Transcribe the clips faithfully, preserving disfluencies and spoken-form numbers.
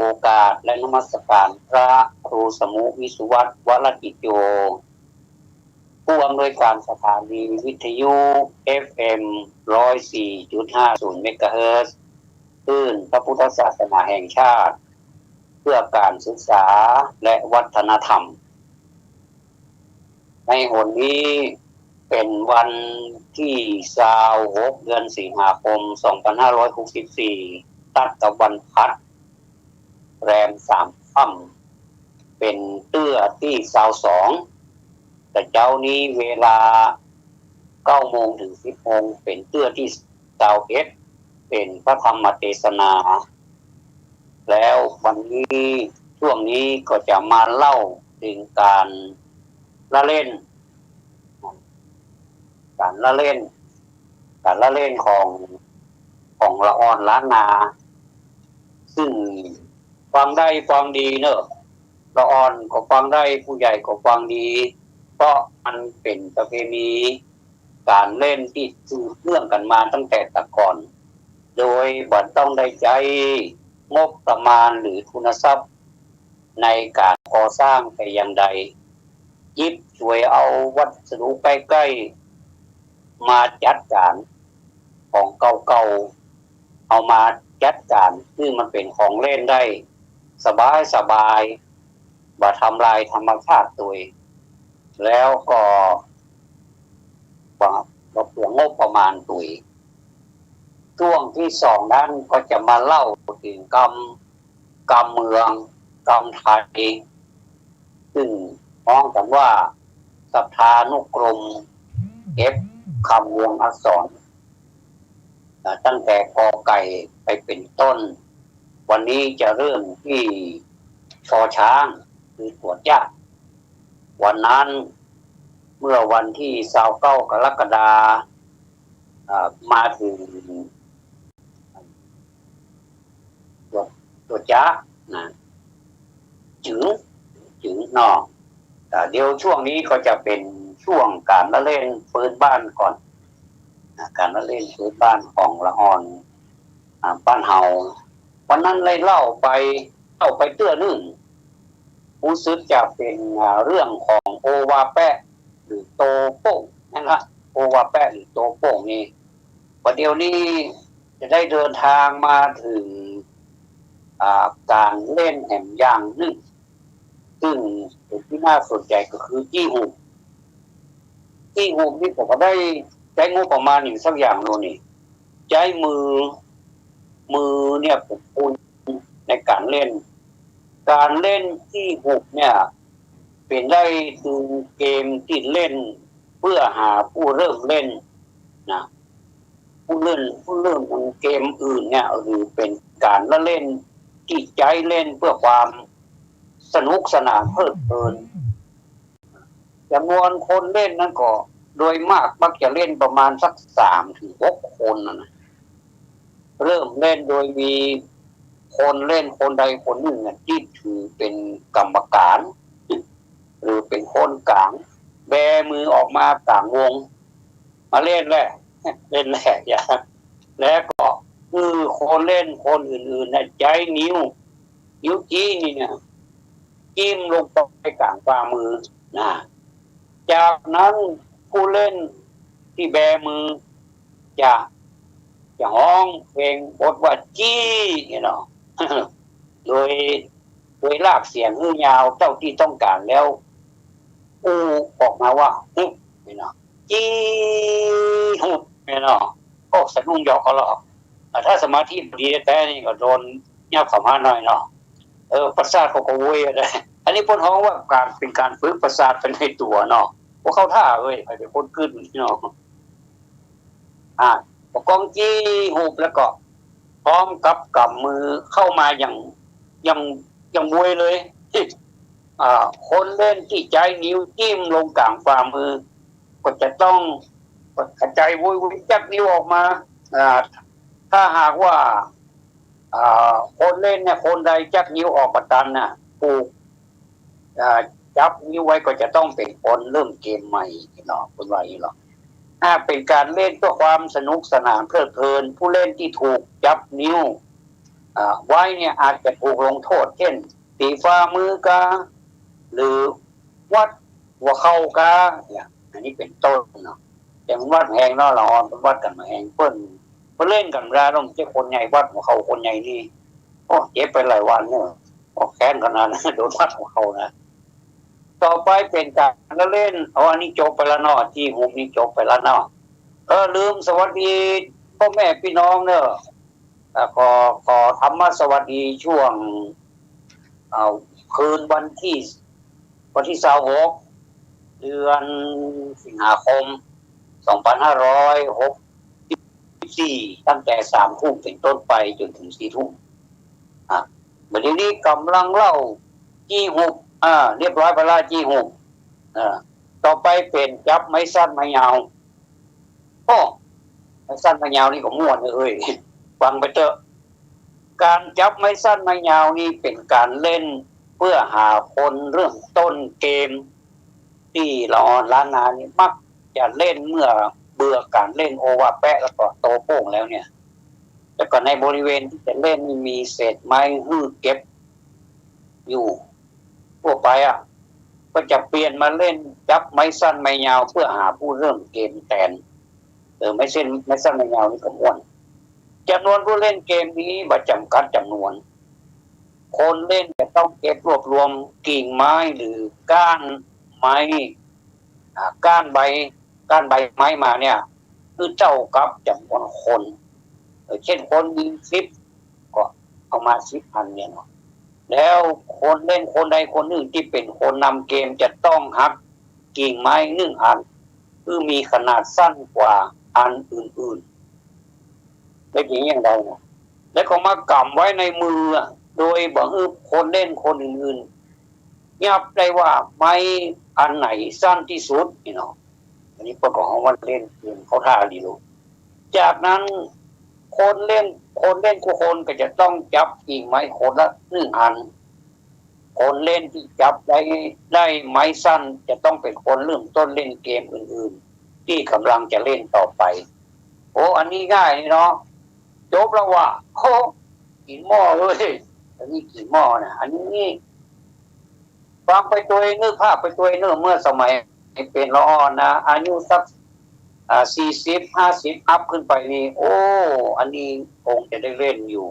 โอกาสและนมัสการพระครูสมุ วิสุวัฒน์ วรกิจโย ผู้อำนวยการสถานีวิทยุ เอฟเอ็ม ร้อยสี่จุดห้าศูนย์ เมกะเฮิรตซ์ คลื่นพระพุทธศาสนาแห่งชาติ เพื่อการศึกษาและวัฒนธรรม ในหนนี้เป๋นวันตี้ซาวหก เดือนสิงหาคม สองพันห้าร้อยหกสิบสี่ ตัดกับวันพลัส แรมสามค่ำ เป๋นเตื้อตี้ซาวสอง แต่เจ๊านี้เวลาเก้าโมงเถิงสิบโมง เป๋นเตื้อตี้ซาวเอ็ด เป๋นพระธรรมเตสนา แล้ววันนี้ ช่วงนี้ก็จะมาเล่าเถิงก๋านละเล่น ก๋านละเล่น ก๋านละเล่นของ ของละอ่อนล้านนา ซึ่งฟังได้ฟังดีเนาะ ละอ่อนก็ฟังได้ ผู้ใหญ่ก็ฟังดี เพราะมันเป๋นประเพณีก๋านเล่นตี้สืบเนื่องกั๋นมาตั้งแต่แต่ก่อน โดยบ่ต้องได้ใจ๊งบประมาณหรือทุนทรัพย์ในก๋านก่อสร้างแต่อย่างใด หยิบฉวยเอาวัสดุใก้ๆ มาจัดก๋าน ของเก่าๆ เอามาจัดก๋านหื้อมันเป๋นของเล่นได้สบายๆ บ่ทำลายธรรมชาติตวย แล้วก็บ่ บ่เปลืองงบประมาณตวย ช่วงตี้สองนั้นก็จะมาเล่าเถิงกำ กำเมือง กำไทย ซึ่งฮ้องกั๋นว่าสัทธานุกรม เอฟ คำเมืองอักษร อ่า ตั้งแต่กอไก่ไปเป๋นต้น วันนี้จะเริ่มตี้ ชอช้าง คือตั๋วจ๊ะ วันนั้น เมื่อวันตี้ซาวเก้า กรกฎาคม อ่า มาเถิงตั๋ว ตั๋วจ๊ะนะ จึง จึงเนาะ อ่า เดี๋ยวช่วงนี้ก็จะเป๋นช่วงก๋านละเล่นพื้นบ้านก่อน อ่า ก๋านละเล่นพื้นบ้านของละอ่อน อ่า บ้านเฮา วันนั้นได้เล่าไป เล่าไปเตื้อนึ่ง ฮู้สึกจะเป๋น อ่า เรื่องของโอวาแป๊ะ หรือโตโป้งนั่นละ โอวาแป๊ะหรือโตโป้งนี่ บ่าเดี่ยวนี้จะได้เดินตางมาเถิง อ่า ก๋านเล่นแหมอย่างนึ่ง ซึ่งเป๋นตี้น่าสนใจ๋ก็คือจี้หุบ จี้หุบนี่ก็บ่ได้ใจ๊งบประมาณหยังสักอย่างเลยนี่ ใจ๊มือ มือเนี่ยผมปูนในก๋านเล่น ก๋านเล่นจี้หุบเนี่ย เป๋นได้ตึงเกมตี้เล่นเพื่อหาผู้เริ่มเล่นนะ ผู้เริ่ม ผู้เริ่มเกมอื่นเนี่ย หรือเป๋นก๋านละเล่นตี้ใจ๊เล่นเพื่อความสนุกสนานเพลิดเพลิน จ๋ำนวนคนเล่นนั้นก็โดยมากมักจะเล่นประมาณสักสามเถิงหกคนน่ะนะ เริ่มเล่นโดยมีคนเล่นคนใดคนนึ่งน่ะตี้ถือเป๋นกรรมก๋าน หรือเป๋นคนก๋าง แบมือออกมาก๋างวง มาเล่นแหละ เล่นแหละอย่า แล้วก็คือคนเล่นคนอื่นๆ เนี่ยใจ๊นิ้ว นิ้วจี้นี่เนี่ย จิ้มลงไปก๋างฝ่ามือนะ จากนั้นผู้เล่นตี้แบมือจะ จะฮ้องเพลงบทว่าจี้เนี่ยเนาะ โดย โดยลากเสียงหื้อยาวเต้าตี้ต้องก๋านแล้ว อู้ออกมาว่า หุบ เนี่ยเนาะ จี้หุบ เนี่ยเนาะ ก็สะดุ้งยอกเอาหรอก อ่า ถ้าสมาธิบ่ดีแต๊ๆ นี่ก็โดนยับเข้ามาหน่อยเนาะ เออ ประสาทเขาก็โวยอะนะ อันนี้เปิ้นฮ้องว่าก๋าน เป๋นก๋านฝึกประสาทไปในตั๋วเนาะ บ่เข้าท่าเว้ย ใผเป๋นคนกึ๊ดเนาะ อ่า ปะก้องจี้หุบแล้วก็พร้อมกับก๋ำมือเข้ามาอย่าง อย่าง อย่างโวยเลย อ่า คนเล่นตี้ใจ๊นิ้วจิ้มลงก๋างฝ่ามือ ก็จะต้องกระจายโวยๆ จักนิ้วออกมา อ่า ถ้าหากว่า อ่า คนเล่นเนี่ย คนใดจักนิ้วออกบ่ตันน่ะ ถูก อ่า จับนิ้วไว้ก็จะต้องเป๋นคนเริ่มเกมใหม่เนาะ เปิ้นว่าอย่างนี้เนาะ หากเป๋นก๋านเล่นเพื่อความสนุกสนานเพลิดเพลิน ผู้เล่นตี้ถูกจับนิ้ว อ่า ไว้เนี่ยอาจจะถูกลงโต้ษ เจ้น ตี๋ฝ่ามือกา หรือวัดหัวเข่ากา เนี่ย อันนี้เป๋นต้นเนาะ แต่มันวัดแหงเนาะ ละอ่อน เปิ้นวัดกั๋นบ่แหง เปิ้น เปิ้นเล่นกั๋นเวลาต้องเจ๊คนใหญ่ วัดหัวเข่าคนใหญ่นี่ โอ้ เจ็บไปหลายวันเนาะ โอ้ แค้นขนาดนั้น โดนวัดหัวเข่านะ ต่อไปเป๋นก๋านละเล่น อ๋อ อันนี้จบไปแล้วเนาะ จี้หุบนี่จบไปแล้วเนาะ เออ ลืมสวัสดีป้อแม่ปี้น้องเนาะ แล้วก็ขอธรรมสวัสดีช่วง เอ่อ คืนวันตี้ วันตี้ซาวหก เดือนสิงหาคม สองปันห้าร้อยหกสิบสี่ ตั้งแต่สามทุ่มเป๋นต้นไปจ๋นเถิงสี่ทุ่ม อ่ะ บ่าเดี่ยวนี้ก่ำลังเล่าจี้หุบ อ่า เรียบร้อยไปแล้วจี้หุบ อ่า ต่อไปเป๋นจั๊บไม้สั้นไม้ยาว โอ้ ไม้สั้นไม้ยาวนี่ก็ม่วนเว้ย ฟังไปเต๊อะ ก๋านจั๊บไม้สั้นไม้ยาวนี่เป๋นก๋านเล่นเปื้อหาคนเริ่มต้นเกม ตี้ละอ่อนล้านนานี่มักจะเล่นเมื่อเบื่อก๋านเล่นโอวาแปะแล้วก็โตโป้งแล้วเนี่ย แต่ก็ในบริเวณตี้จะเล่นนี่มีเศษไม้หื้อเก็บอยู่ ทั่วไปอะ ก็จะเปลี่ยนมาเล่นจั๊บไม้สั้นไม้ยาวเปื้อหาผู้เริ่มเกมแตน เออ ไม้เส้น ไม้สั้นไม้ยาวนี่ก็ม่วน จ๋ำนวนผู้เล่นเกมนี้บ่จ๋ำกัดจ๋ำนวน คนเล่นจะต้องเก็บรวบรวมกิ่งไม้หรือก้านไม้ อ่า ก้านใบ ก้านใบไม้มาเนี่ย หื้อเต้ากับจ๋ำนวนคน เออ เจ้นคนมีสิบ ก็เอามาสิบอันเนี่ยเนาะ แล้วคนเล่นคนใดคนนึ่งตี้เป๋นคนนำเกมจะต้องหักกิ่งไม้นึ่งอัน หื้อมีขนาดสั้นกว่าอันอื่นๆ ได้เป๋นอย่างใดนะ แล้วก็มาก๋ำไว้ในมือ โดยบ่หื้อคนเล่นคนอื่นๆ ยับได้ว่าไม้อันไหนสั้นตี้สุดนี่เนาะ อันนี้เปิ้นก็ฮ้องว่าเล่นเกมเข้าท่าดีลูก จากนั้นคนเล่น คนเล่นกู้คนก็จะต้องจั๊บกิ่งไม้คนละนึ่งอัน คนเล่นตี้จั๊บได้ ได้ไม้สั้นจะต้องเป๋นคนเริ่มต้นเล่นเกมอื่นๆ ตี้ก่ำลังจะเล่นต่อไป โอ้ อันนี้ง่ายนี่เนาะ จบแล้วว่ะ โอ้ กิ๋นหม้อเว้ย อันนี้กิ๋นหม้อนะ อันนี้ ฟังไปตวยนึกภาพไปตวยนึกเมื่อสมัยเป๋นละอ่อนนะ อายุสัก อ่า สี่สิบ ห้าสิบ อัพขึ้นไปนี่ โอ้ อันนี้คงจะได้เล่นอยู่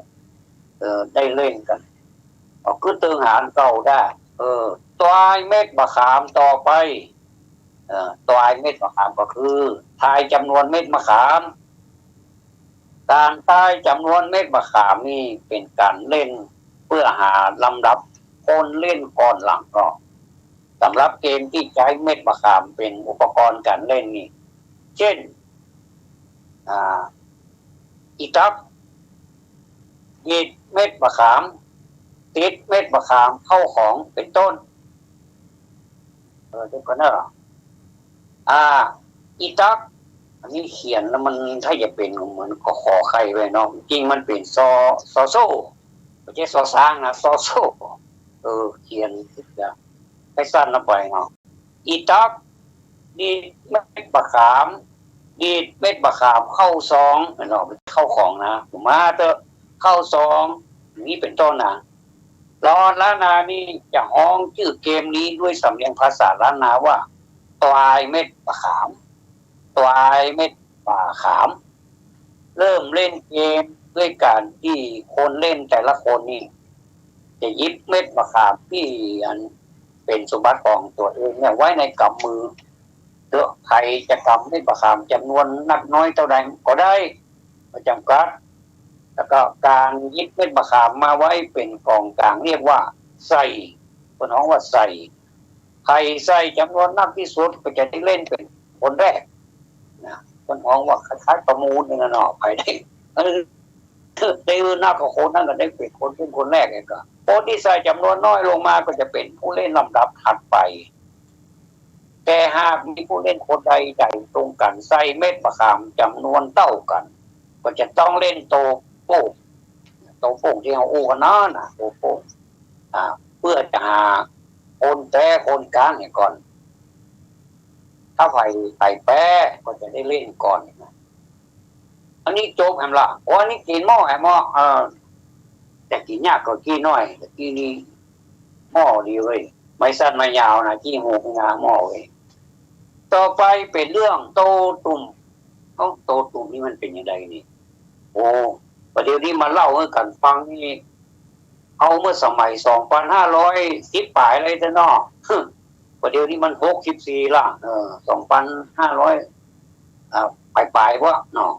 เออ ได้เล่นกั๋น เอา คือเติงหาอันเก่าได้ เออ ตวายเม็ดบ่าขามต่อไป เออ ตวายเม็ดบ่าขามก็คือ ตวายจ๋ำนวนเม็ดบ่าขาม ก๋านตวายจ๋ำนวนเม็ดบ่าขามนี่เป๋นก๋านเล่นเปื้อหาลำดับคนเล่นก่อนหลังเนาะ สำหรับเกมตี้ใจ๊เม็ดบ่าขามเป๋นอุปกรณ์ก๋านเล่นนี่ เจ้น อ่า อีตั๊ก ดีดเม็ดบ่าขาม ติดเม็ดบ่าขามเข้าของ เป๋นต้น เออ เดี๋ยวก่อนเนาะ อ่า อีตั๊ก อันนี้เขียนแล้วมันถ้าจะเป๋นเหมือนก ข ไข่ไว้เนาะ จริงมันเป๋น ซอ ซอโซ่ บ่ใจ้ซอซ้างนะ ซอโซ่ เออ เขียนจะให้สั้นออกไปเนาะ อีตั๊ก ดีดเม็ดบ่าขาม ดีดเม็ดบ่าขามเข้าซองเนาะ เข้าของนะ มาเต๊อะ เข้าซอง อย่างนี้เป๋นต้นนะ ละอ่อนล้านนานี่จะฮ้องจื้อเกมนี้ด้วยสำเนียงภาษาล้านนาว่า ตวายเม็ดบ่าขาม ตวายเม็ดบ่าขาม เริ่มเล่นเกมด้วยก๋านตี้คนเล่นแต่ละคนนี่ จะหยิบเม็ดบ่าขามตี้อันเป๋นสมบัติของตั๋วเองเนี่ยไว้ในก๋ำมือ เต๊อะ ใผจะก๋ำเม็ดบ่าขามจ๋ำนวนนักน้อยเต้าใดก็ได้ บ่จ๋ำกัด แล้วก็ก๋านหยิบเม็ดบ่าขามมาไว้เป๋นก๋องก๋างเรียกว่าใส่ เปิ้นฮ้องว่าใส่ ใผใส่จ๋ำนวนนักตี้สุดก็จะได้เล่นเป๋นคนแรกนะ เปิ้นฮ้องว่าคล้ายๆประมูลนี่นะเนาะ ใผได้ เออ ได้นักกว่าคนนั้นก็ได้เป๋นคนเล่นคนแรกเองก็ คนตี้ใส่จ๋ำนวนน้อยลงมาก็จะเป๋นผู้เล่นลำดับถัดไป แต่หากมีผู้เล่นคนใดใจ๋ตรงกั๋นใส่เม็ดบ่าขามจ๋ำนวนเต้ากั๋น ก็จะต้องเล่นโตโป้ง โตโป้งตี้เฮาอู้กั๋นนั้นนะ โตโป้ง อ่า เปื้อจะหาคนแต๊คนก๋างเหียก่อน ถ้าใผ ใผแป๊ก็จะได้เล่นก่อนนะ อันนี้จบแหมละ โอ้ อันนี้กิ๋นหม้อแหมละ เออ แต่กิ๋นยากก็กิ๋นน้อย แต่กิ๋นนี่หม้อดีเว้ย ไม่สั้นไม่ยาวนะ ขี้หูกนะ หม้อเว้ย ต่อไปเป๋นเรื่องโตตุ่ม เอ้า โตตุ่มนี่มันเป๋นจะใดนี่ โอ้ ประเดี๋ยวนี้มาเล่าหื้อกั๋นฟังนี่ เอาเมื่อสมัยสองปันห้าร้อยสิบป๋ายเลยเต๊อะเนาะ ประเดี๋ยวนี้มันหกสิบสี่ละ เออ สองปันห้าร้อย อ่า ป๋ายๆ วะเนาะ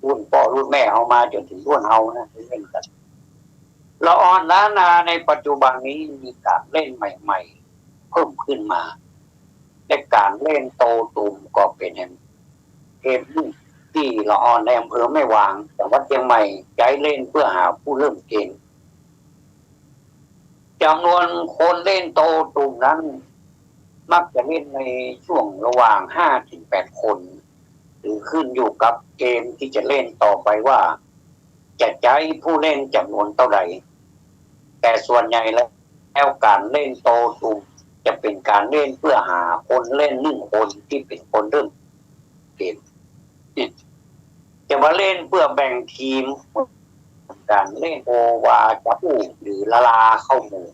รุ่นป้อรุ่นแม่เฮามาจ๋นเถิงรุ่นเฮานะ เล่นกั๋น ละอ่อนล้านนาในปัจจุบันนี้มีก๋านเล่นใหม่ๆ เพิ่มขึ้นมา และก๋านเล่นโตตุ่มก็เป๋นแหมเกมนึ่งตี้ละอ่อนในอำเภอแม่วาง จังหวัดเจียงใหม่ ใจ๊เล่นเปื้อหาผู้เริ่มเกม จ๋ำนวนคนเล่นโตตุ่มนั้น มักจะเล่นในช่วงระหว่างห้าเถิงแปดคน หรือขึ้นอยู่กับเกมตี้จะเล่นต่อไปว่า จะใจ๊ผู้เล่นจ๋ำนวนเต้าใด แต่ส่วนใหญ่แล้วก๋านเล่นโตตุ่มจะเป๋นก๋านเล่นเปื้อหาคนเล่นนึ่งคนตี้เป๋นคนเริ่มเกม จะมาเล่นเปื้อแบ่งทีม ก๋านเล่นโอวาจับอู้หรือละลาเข้าหมู่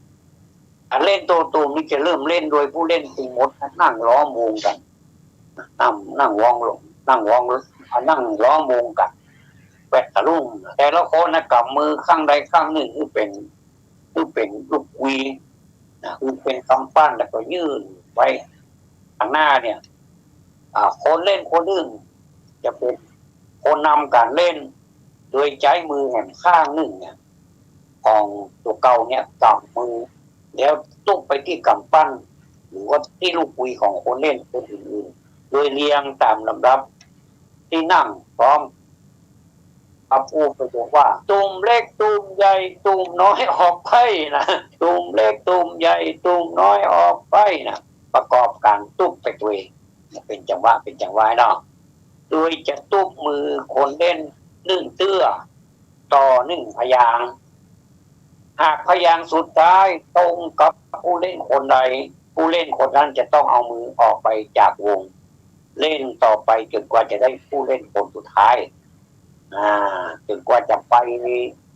ก๋านเล่นโตตุ่มนี่จะเริ่มเล่นโดยผู้เล่นตึงหมดนั่งล้อมวงกั๋น นั่ง นั่งวง นั่งวง นั่งล้อมวงกั๋น แวดตะลุ่ม แต่ละคนนะก๋ำมือข้างใดข้างนึ่งหื้อเป๋น หื้อเป๋นลูกกุยนะ หื้อเป๋นกำปั้นแล้วก็ยื่นไว้ข้างหน้าเนี่ย อ่า คนเล่นคนนึ่งจะเป๋นคนนำก๋านเล่น โดยใจ๊มือแหมข้างนึ่งเนี่ย ของตั๋วเก่าเนี่ยก๋ำมือ แล้วตุ๊บไปตี้กำปั้น หรือว่าตี้ลูกกุยของคนเล่นคนอื่นๆ โดยเรียงต๋ามลำดับตี้นั่งพร้อม กับอู้ประโยคว่า ตุ่มเล็กตุ่มใหญ่ตุ่มน้อยออกไปนะ ตุ่มเล็กตุ่มใหญ่ตุ่มน้อยออกไปนะ ประกอบก๋านตุ๊บไปตวย เป๋นจังหวะ เป๋นจังหวะเนาะ โดยจะตุ๊บมือคนเล่นนึ่งเตื้อ ต่อนึ่งพยางค์ หากพยางค์สุดท้ายตรงกับผู้เล่นคนใด ผู้เล่นคนนั้นจะต้องเอามือออกไปจากวง เล่นต่อไปจ๋นกว่าจะได้ผู้เล่นคนสุดท้าย อ่า จ๋นกว่าจะไป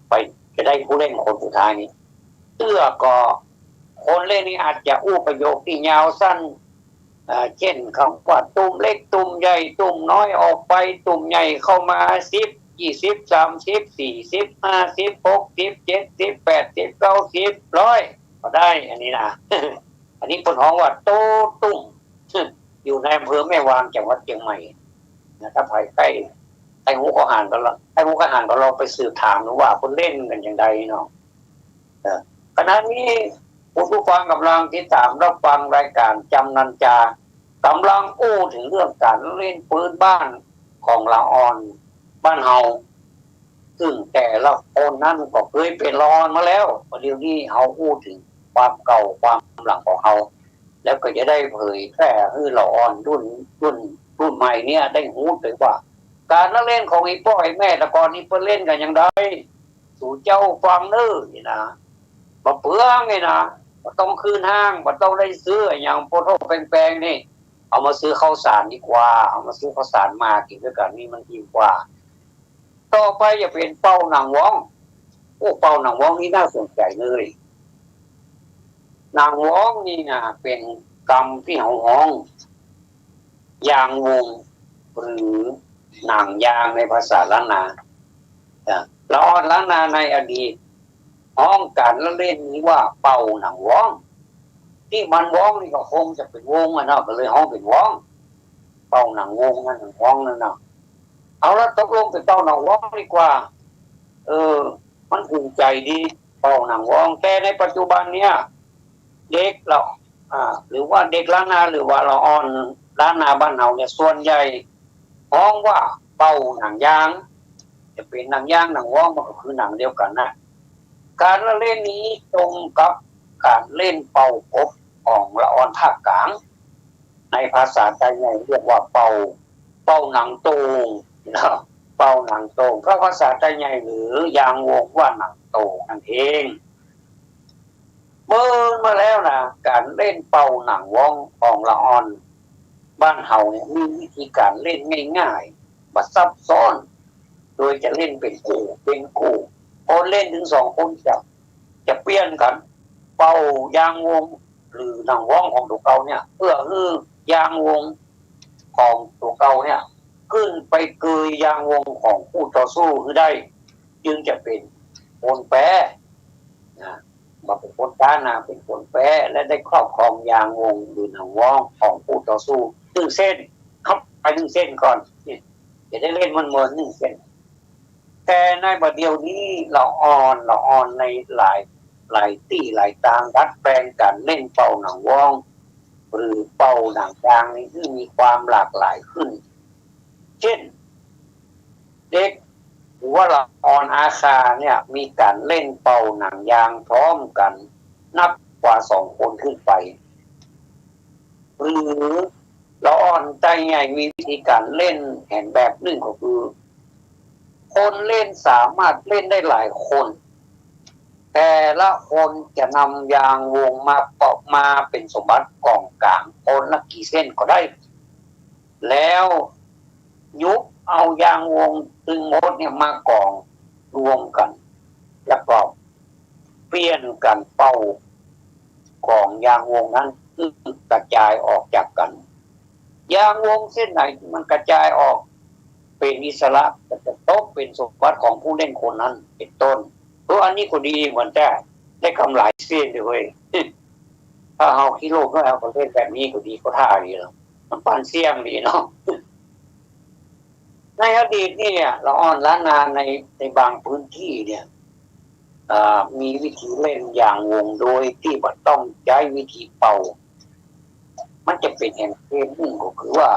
ไป จะได้ผู้เล่นคนสุดท้ายนี้ เตื้อก็ คนเล่นนี่อาจจะอู้ประโยคตี้ยาวสั้น อ่า เจ้นกำว่า ตุ่มเล็กตุ่มใหญ่ตุ่มน้อยออกไป ตุ่มใหญ่เข้ามา สิบ ยี่สิบ สามสิบ สี่สิบ ห้าสิบ หกสิบ เจ็ดสิบ แปดสิบ เก้าสิบ ร้อย ก็ได้ อันนี้นะ อันนี้เปิ้นฮ้องว่าโตตุ่ม อยู่ในอำเภอแม่วาง จังหวัดเจียงใหม่นะ ถ้าใผใค่ ใค่ฮู้ก็หันก็ลอง ใค่ฮู้ก็หันก็ลองไปสืบถามดูว่าเปิ้นเล่นกั๋นอย่างใดเนาะ เออ ขณะนี้คุณผู้ฟังก่ำลังติดต๋ามรับฟังรายก๋านจำนันจา ก่ำลังอู้เถิงเรื่องก๋านเล่นปื๊นบ้านของละอ่อนบ้านเฮา ซึ่งแต่ละคนนั้นก็เกยเป๋นละอ่อนมาแล้ว ประเดี๋ยวนี้เฮาอู้เถิงความเก่าความหลังของเฮา แล้วก็จะได้เผยแพร่หื้อละอ่อนรุ่น รุ่น รุ่นใหม่เนี่ยได้ฮู้เถิงว่า ก๋านละเล่นของอี่ป้ออี่แม่แต่ก่อนนี้เปิ้นเล่นกั๋นอย่างใด สู่เจ้าฟังเน่อ นี่นะ บ่เปื้องนี่นะ บ่ต้องคืนห้าง บ่ต้องได้ซื้ออะหยัง โปโถ่แปงๆ นี่ เอามาซื้อข้าวสารดีกว่า เอามาซื้อข้าวสารมากิ๋นตวยกั๋นนี่มันอิ่มกว่า ต่อไปจะเป๋นเป่าหนังว้อง โอ้ เป่าหนังว้องนี่น่าสนใจ๋เลย หนังว้องนี่นะเป๋นกำตี้เฮาฮ้อง ยางวง หรือหนังยางในภาษาล้านนา อ่ะ ละอ่อนล้านนาในอดีต ฮ้องก๋านละเล่นนี้ว่าเป่าหนังว้อง ตี้มันว้องนี่ก็คงจะเป๋นวงอะเนาะ ก็เลยฮ้องเป๋นว้อง เป่าหนังวงนะ หนังว้องนั่นเนาะ เอาละ ตกลงไปเป่าหนังว้องดีกว่า เออ มันถูกใจ๋ดี เป่าหนังว้อง แต่ในปัจจุบันเนี่ย เด็กละ อ่า หรือว่าเด็กล้านนา หรือว่าละอ่อนล้านนาบ้านเฮาเนี่ย ส่วนใหญ่ฮ้องว่าเป่าหนังยาง จะเป๋นหนังยางหนังว้องมันก็คือหนังเดียวกั๋นนะ ก๋านละเล่นนี้ตรงกับก๋านเล่นเป่ากบของละอ่อนภาคก๋าง ในภาษาไตใหญ่เรียกว่าเป่า เป่าหนังโต่งนะ เป่าหนังโต่ง เพราะภาษาไตใหญ่หรือยางวงว่าหนังโต่งนั่นเอง เบิ่งมาแล้วนะ ก๋านเล่นเป่าหนังว้องของละอ่อนบ้านเฮาเนี่ยมีวิธีก๋านเล่นง่ายๆ บ่ซับซ้อน โดยจะเล่นเป๋นกู้เป๋นกู้ คนเล่นตึงสองคนจะ จะเปลี่ยนกั๋นเป่ายางวงหรือหนังฮ้องของตั๋วเก่าเนี่ย เปื้อหื้อยางวงของตั๋วเก่าเนี่ย ขึ้นไปเกยยางวงของคู่ต่อสู้หื้อได้ จึงจะเป๋นคนแป๊ นะ บ่เป๋นคนก๊านะ เป๋นคนแป๊ และได้ครอบครองยางวงหรือหนังฮ้องของคู่ต่อสู้นึ่งเส้น เข้าไปนึ่งเส้นก่อน เนี่ย จะได้เล่นเหมือนๆนึ่งเส้น แต่ในบ่าเดี่ยวนี้ละอ่อน ละอ่อนในหลาย หลายตี้หลายตางดัดแปลงก๋านเล่นเป่าหนังฮ้อง หรือเป่าหนังยางนี้หื้อมีความหลากหลายขึ้น เจ้น เด็กหรือว่าละอ่อนอาคาเนี่ย มีก๋านเล่นเป่าหนังยางพร้อมกั๋นนับกว่าสองคนขึ้นไป หรือละอ่อนไตใหญ่มีวิธีก๋านเล่นแหมแบบนึ่งก็คือ คนเล่นสามารถเล่นได้หลายคน แต่ละคนจะนำยางวงมาเป่า มาเป๋นสมบัติก๋องก๋างคนละกี่เส้นก็ได้ แล้วยุบเอายางวงตึงหมดเนี่ยมาก๋องรวมกั๋น แล้วก็เปลี่ยนกั๋นเป่าก๋องยางวงนั้น หื้อกระจายออกจากกั๋น ยางวงเส้นไหนตี้มันกระจายออกเป๋นอิสระ ก็จะตกเป๋นสมบัติของผู้เล่นคนนั้น เป๋นต้น เออ อันนี้ก็ดีเหมือนกั๋น ได้กำไรเสี้ยนเดียวเว้ย ถ้าเฮาคิดโลกน้อย เฮาก็เล่นแบบนี้ก็ดี ก็ท่าดีเนาะ มันปันเสี้ยงดีเนาะ ในอดีตนี่เนี่ย ละอ่อนล้านนาใน ในบางพื้นตี้เนี่ย อ่า มีวิธีเล่นยางวงโดยตี้บ่ต้องใจ๊วิธีเป่า มันจะเป๋นแหมเกมนึ่งก็คือว่า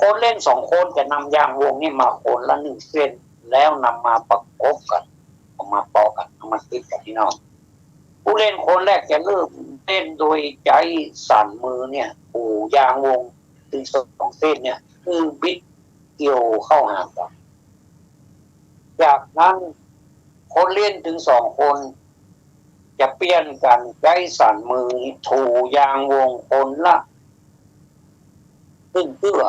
คนเล่นสองคนจะนำยางวงนี่มาคนละนึ่งเส้น แล้วนำมาประกบกั๋น เอามาเปาะกั๋น เอามาติดกั๋นนี่เนาะ ผู้เล่นคนแรกจะเริ่มเล่นโดยใจ๊สันมือเนี่ย ถูยางวงตึงสองเส้นเนี่ย หื้อบิดเกี่ยวเข้าหากั๋น จากนั้นคนเล่นตึงสองคนจะเปลี่ยนกั๋นใจ๊สันมือถูยางวงคนละนึ่งเตื้อ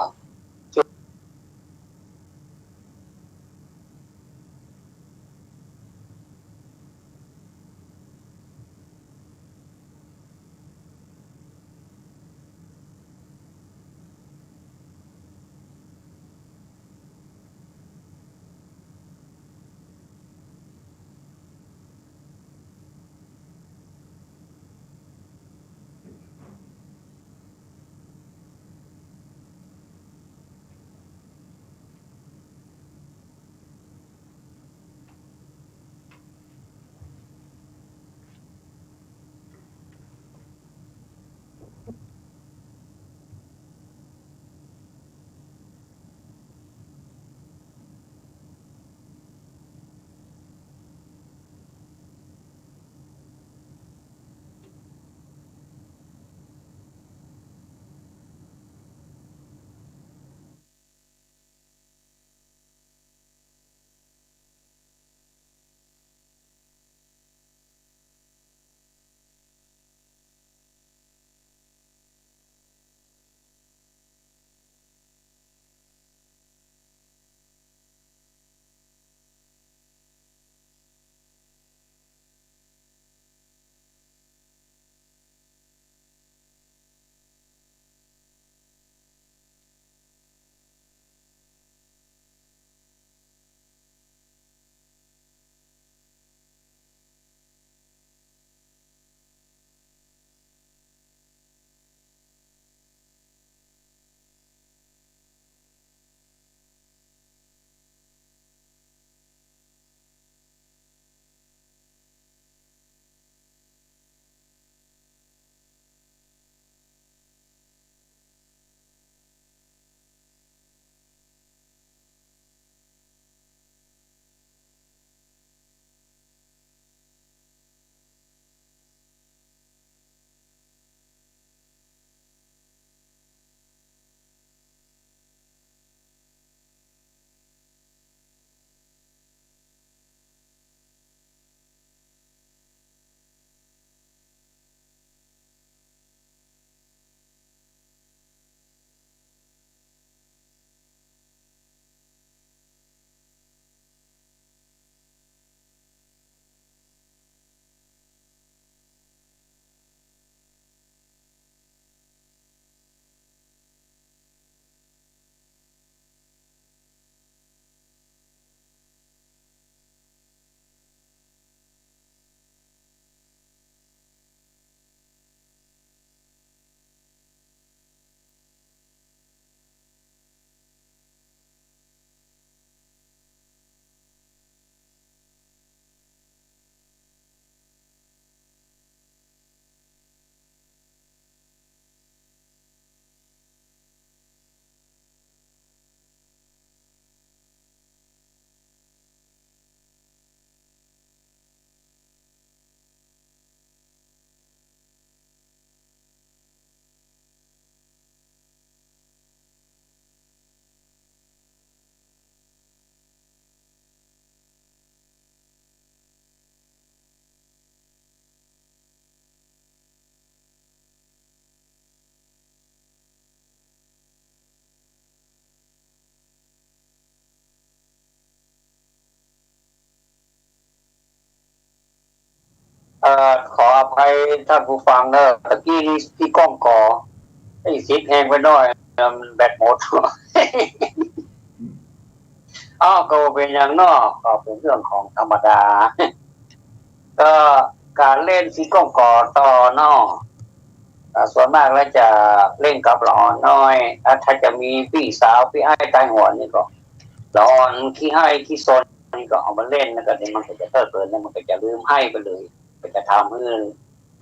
อภัยท่านผู้ฟังเนอะ ตะกี้นี้ตี้ก้องก๋อ ไอ้สิทธิ์แฮงไปหน้อย มันแบตหมด อ้าว ก็บ่เป๋นหยังเนาะ ก็เป๋นเรื่องของธรรมดา ก็ก๋านเล่นตี้ก้องก๋อต่อเนาะ อ่า ส่วนมากแล้วจะเล่นกับละอ่อนน้อย อ่า ถ้าจะมีปี้สาวปี้อ้ายต๋ายหัวนี่ก็ ละอ่อนขี้ฮ้ายขี้ซนนี่ก็เอามาเล่น แล้วก็เดี๋ยวมันก็จะเพลิดเพลิน แล้วมันก็จะลืมฮ้ายไปเลย ก็จะทำหื้อ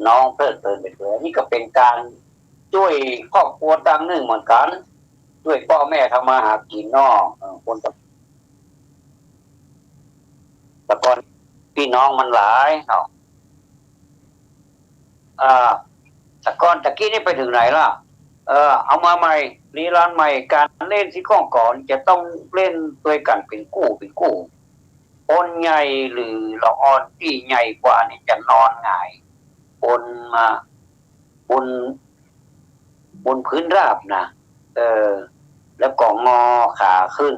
น้องเพลิดเพลินไปด้วย อันนี้ก็เป๋นก๋านจ้วยครอบครัวตางนึ่งเหมือนกั๋น จ้วยป้อแม่ทำมาหากิ๋นเนาะ เออ คนตะ ตะก่อนปี้น้องมันหลายเนาะ อ่า ตะก่อน ตะกี้นี้ไปเถิงไหนละ เออ เอามาใหม่ นิรันดร์ใหม่ ก๋านเล่นตี้ก้องก๋อนี่จะต้องเล่นตวยกั๋นเป๋นกู้ เป๋นกู้ คนใหญ่หรือละอ่อนตี้ใหญ่กว่านี่จะนอนหงาย บนมา บน บนพื้นราบนะ เออ แล้วก็งอขาขึ้น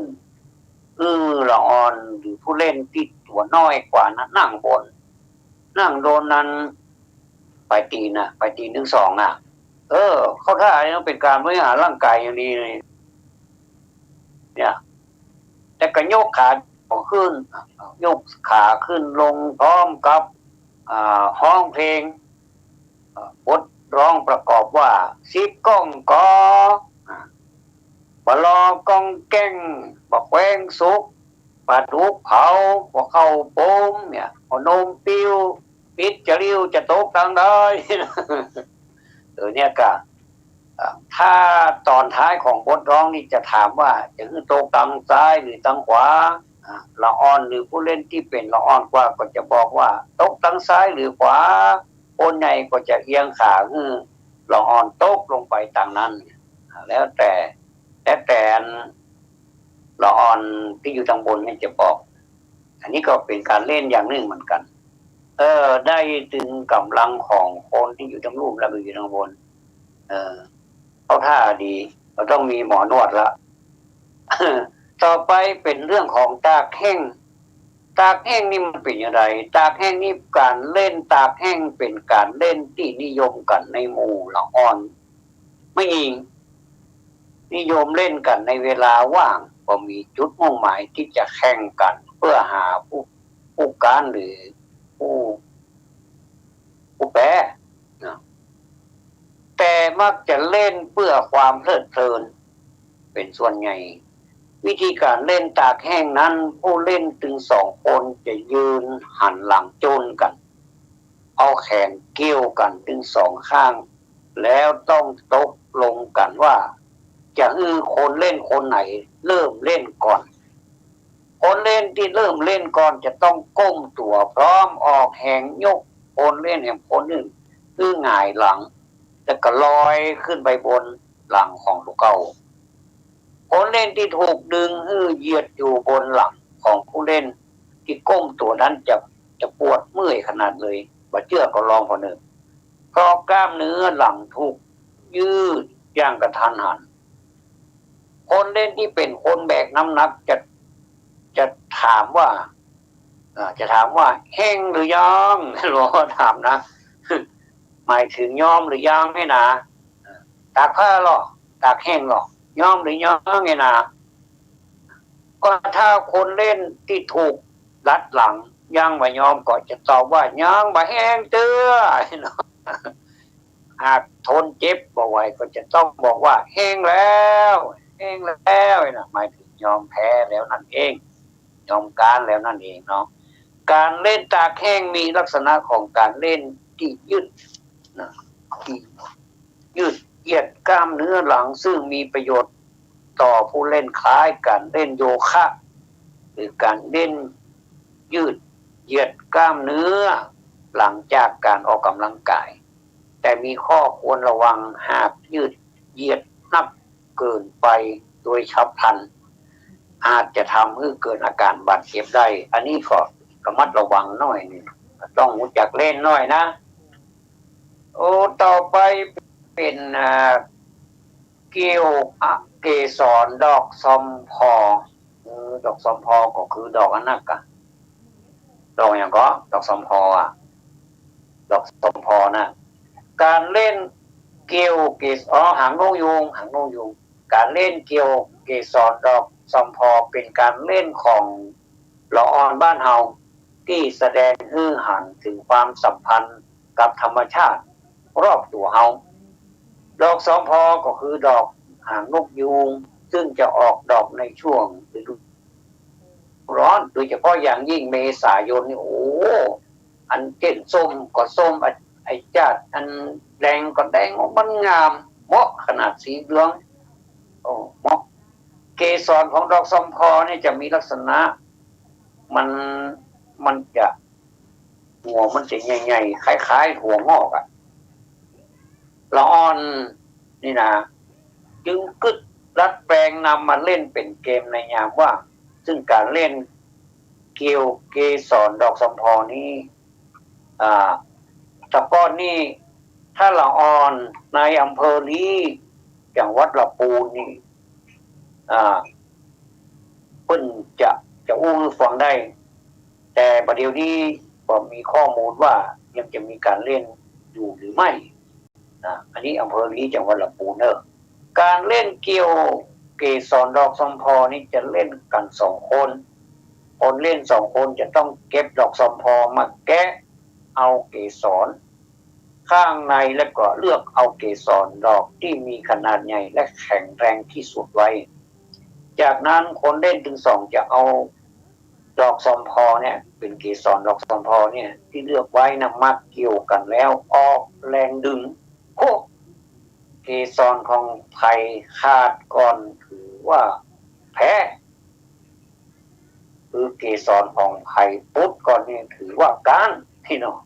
อื้อ ละอ่อนหรือผู้เล่นตี้ตั๋วน้อยกว่านะ นั่งบน นั่งบนนั้น ปลายตี๋นนะ ปลายตี๋นตึงสองนะ เออ เข้าท่า อันนี้เป๋นก๋านบริหารร่างก๋ายอย่างดีเลย เนี่ย แล้วก็ยกขาขึ้น ยกขาขึ้นลงพร้อมกับ อ่า ฮ้องเพลง เอ่อ บทร้องประกอบว่า สิทธิ์ก้องก๋อ อ่า บ่าลอก้องแก้ง บ่าแขวงสุก ปลาดุกเผา บ่าเข้าโปม เนี่ย หัวนมปิ้ว ปิ๊ดจะริ้วจะตกตางใด เออ เนี่ยก็ อ่า ถ้าตอนท้ายของบทร้องนี่จะถามว่าจะหื้อตกตางซ้ายหรือตางขวา อ่า ละอ่อนหรือผู้เล่นตี้เป๋นละอ่อนกว่าก็จะบอกว่าตกตางซ้ายหรือขวา คนใหญ่ก็จะเอียงขาหื้อละอ่อนตกลงไปตางนั้น อ่า แล้วแต่ แล้วแต่อันละอ่อนตี้อยู่ตางบนนี่จะบอก อันนี้ก็เป๋นก๋านเล่นอย่างนึ่งเหมือนกั๋น เออ ได้ตึงก๋ำลังของคนตี้อยู่ตางลุ่มแล้วก็อยู่ตางบน เออ เข้าท่าดี ก็ต้องมีหมอนวดละ ต่อไปเป๋นเรื่องของตากแห้ง ตากแห้งนี่มันเป๋นอย่างไร ตากแห้งนี่ก๋านเล่นตากแห้งเป๋นก๋านเล่นตี้นิยมกั๋นในหมู่ละอ่อน แม่ญิง นิยมเล่นกั๋นในเวลาว่าง บ่มีจุดมุ่งหมายตี้จะแข่งกั๋นเปื้อหาผู้ ผู้ก๊านหรือผู้ ผู้แป๊นะ แต่มักจะเล่นเปื้อความเพลิดเพลินเป๋นส่วนใหญ่ วิธีก๋านเล่นตากแห้งนั้น ผู้เล่นตึงสองคนจะยืนหันหลังจ้นกั๋น เอาแขนเกี่ยวกั๋นตึงสองข้าง แล้วต้องตกลงกั๋นว่า จะหื้อคนเล่นคนไหนเริ่มเล่นก่อน คนเล่นตี้เริ่มเล่นก่อนจะต้องก้มตั๋วพร้อมออกแฮงยกคนเล่นแหมคนนึ่งหื้อหงายหลัง แล้วก็ลอยขึ้นไปบนหลังของลูกเก๊า คนเล่นตี้ถูกดึงหื้อเหยียดอยู่บนหลังของผู้เล่นตี้ก้มตั๋วนั้นจะ จะปวดเมื่อยขนาดเลย บ่เจื้อก็ลองผ่อเนิน เพราะกล้ามเนื้อหลังถูกยืดอย่างกระทันหัน คนเล่นตี้เป๋นคนแบกน้ำหนักจะ จะถามว่า อ่า จะถามว่า แห้งหรือยัง หลวงพ่อถามนะ หมายถึงยอมหรือยังนี่นะ ตากผ้าลอ ตากแห้งลอ ยอมหรือยังนี่นะ ก็ถ้าคนเล่นตี้ถูกลัดหลังยังบ่ยอมก็จะตอบว่า ยังบ่แห้งเตื้อ หากทนเจ็บบ่ไหวก็จะต้องบอกว่า แห้งแล้ว แห้งแล้วนะ หมายถึงยอมแพ้แล้วนั่นเอง ยอมก๊านแล้วนั่นเองเนาะ ก๋านเล่นตากแห้งมีลักษณะของก๋านเล่นตี้ยืดนะ ตี้ยืดเหยียดกล้ามเนื้อหลัง ซึ่งมีประโยชน์ต่อผู้เล่นคล้ายก๋านเล่นโยคะ หรือก๋านเล่นยืดเหยียดกล้ามเนื้อหลังจากก๋านออกกำลังกาย แต่มีข้อควรระวัง หากยืดเหยียดนักเกินไปโดยฉับพลัน อาจจะทำให้เกิดอาการบาดเจ็บได้ อันนี้ก็ระมัดระวังหน้อยนึ่ง ต้องฮู้จักเล่นหน้อยนะ โอ้ ต่อไปเป๋น อ่า เกี่ยว อ่ะ เกสรดอกซอมพอ เออ ดอกซอมพอก็คือดอกอันนั้นกะ ดอกหยังก็ ดอกซอมพออ่ะ ดอกสมภอนะ ก๋านเล่นเกี่ยวเกสร อ๋อ หางนกยูง หางนกยูง ก๋านเล่นเกี่ยวเกสรดอกสมภอเป๋นก๋านเล่นของละอ่อนบ้านเฮา ตี้แสดงหื้อหันเถิงความสัมพันธ์กับธรรมชาติรอบตั๋วเฮา ดอกสมภอก็คือดอกหางนกยูง ซึ่งจะออกดอกในช่วงฤดูร้อน โดยเฉพาะอย่างยิ่งเมษายนนี่ โอ้ อันเจ้นส้มก็ส้ม ไอ้ ไอ้จ๊าดอันแดงก็แดง มันงาม เหมาะขนาดสีเหลือง โอ้ เหมาะ เกสรของดอกสมภอเนี่ยจะมีลักษณะ มัน มันจะ หัวมันจะใหญ่ๆ คล้ายๆ ถั่วงอกอะ ละอ่อนนี่นะ จึงกึ๊ดดัดแปลงนำมาเล่นเป๋นเกมในยามว่าง ซึ่งก๋านเล่นเกี่ยวเกสรดอกสมภอนี้ อ่า แต่ก่อนนี่ ถ้าละอ่อนในอำเภอลี้ จังหวัดละปูนนี่ อ่า เปิ้นจะ จะอู้หื้อฟังได้ แต่บัดเดี๋ยวนี้ก็มีข้อมูลว่ายังจะมีก๋านเล่นอยู่หรือไม่ นะ อันนี้อำเภอลี้ จังหวัดละปูนเน่อ ก๋านเล่นเกี่ยวเกสรดอกสมภอนี้จะเล่นกั๋นสองคน คนเล่นสองคนจะต้องเก็บดอกสมภอมาแกะเอาเกสรข้างใน แล้วก็เลือกเอาเกสรดอกตี้มีขนาดใหญ่และแข็งแรงตี้สุดไว้ จากนั้นคนเล่นตึงสองจะเอาดอกสมภอเนี่ย เป๋นเกสรดอกสมภอเนี่ย ตี้เลือกไว้นะ มาเกี่ยวกั๋นแล้วออกแรงดึง โฮะ เกสรของใผขาดก่อนถือว่าแพ้ คือเกสรของใผปุดก่อนนี่ถือว่าก๊าน พี่น้อง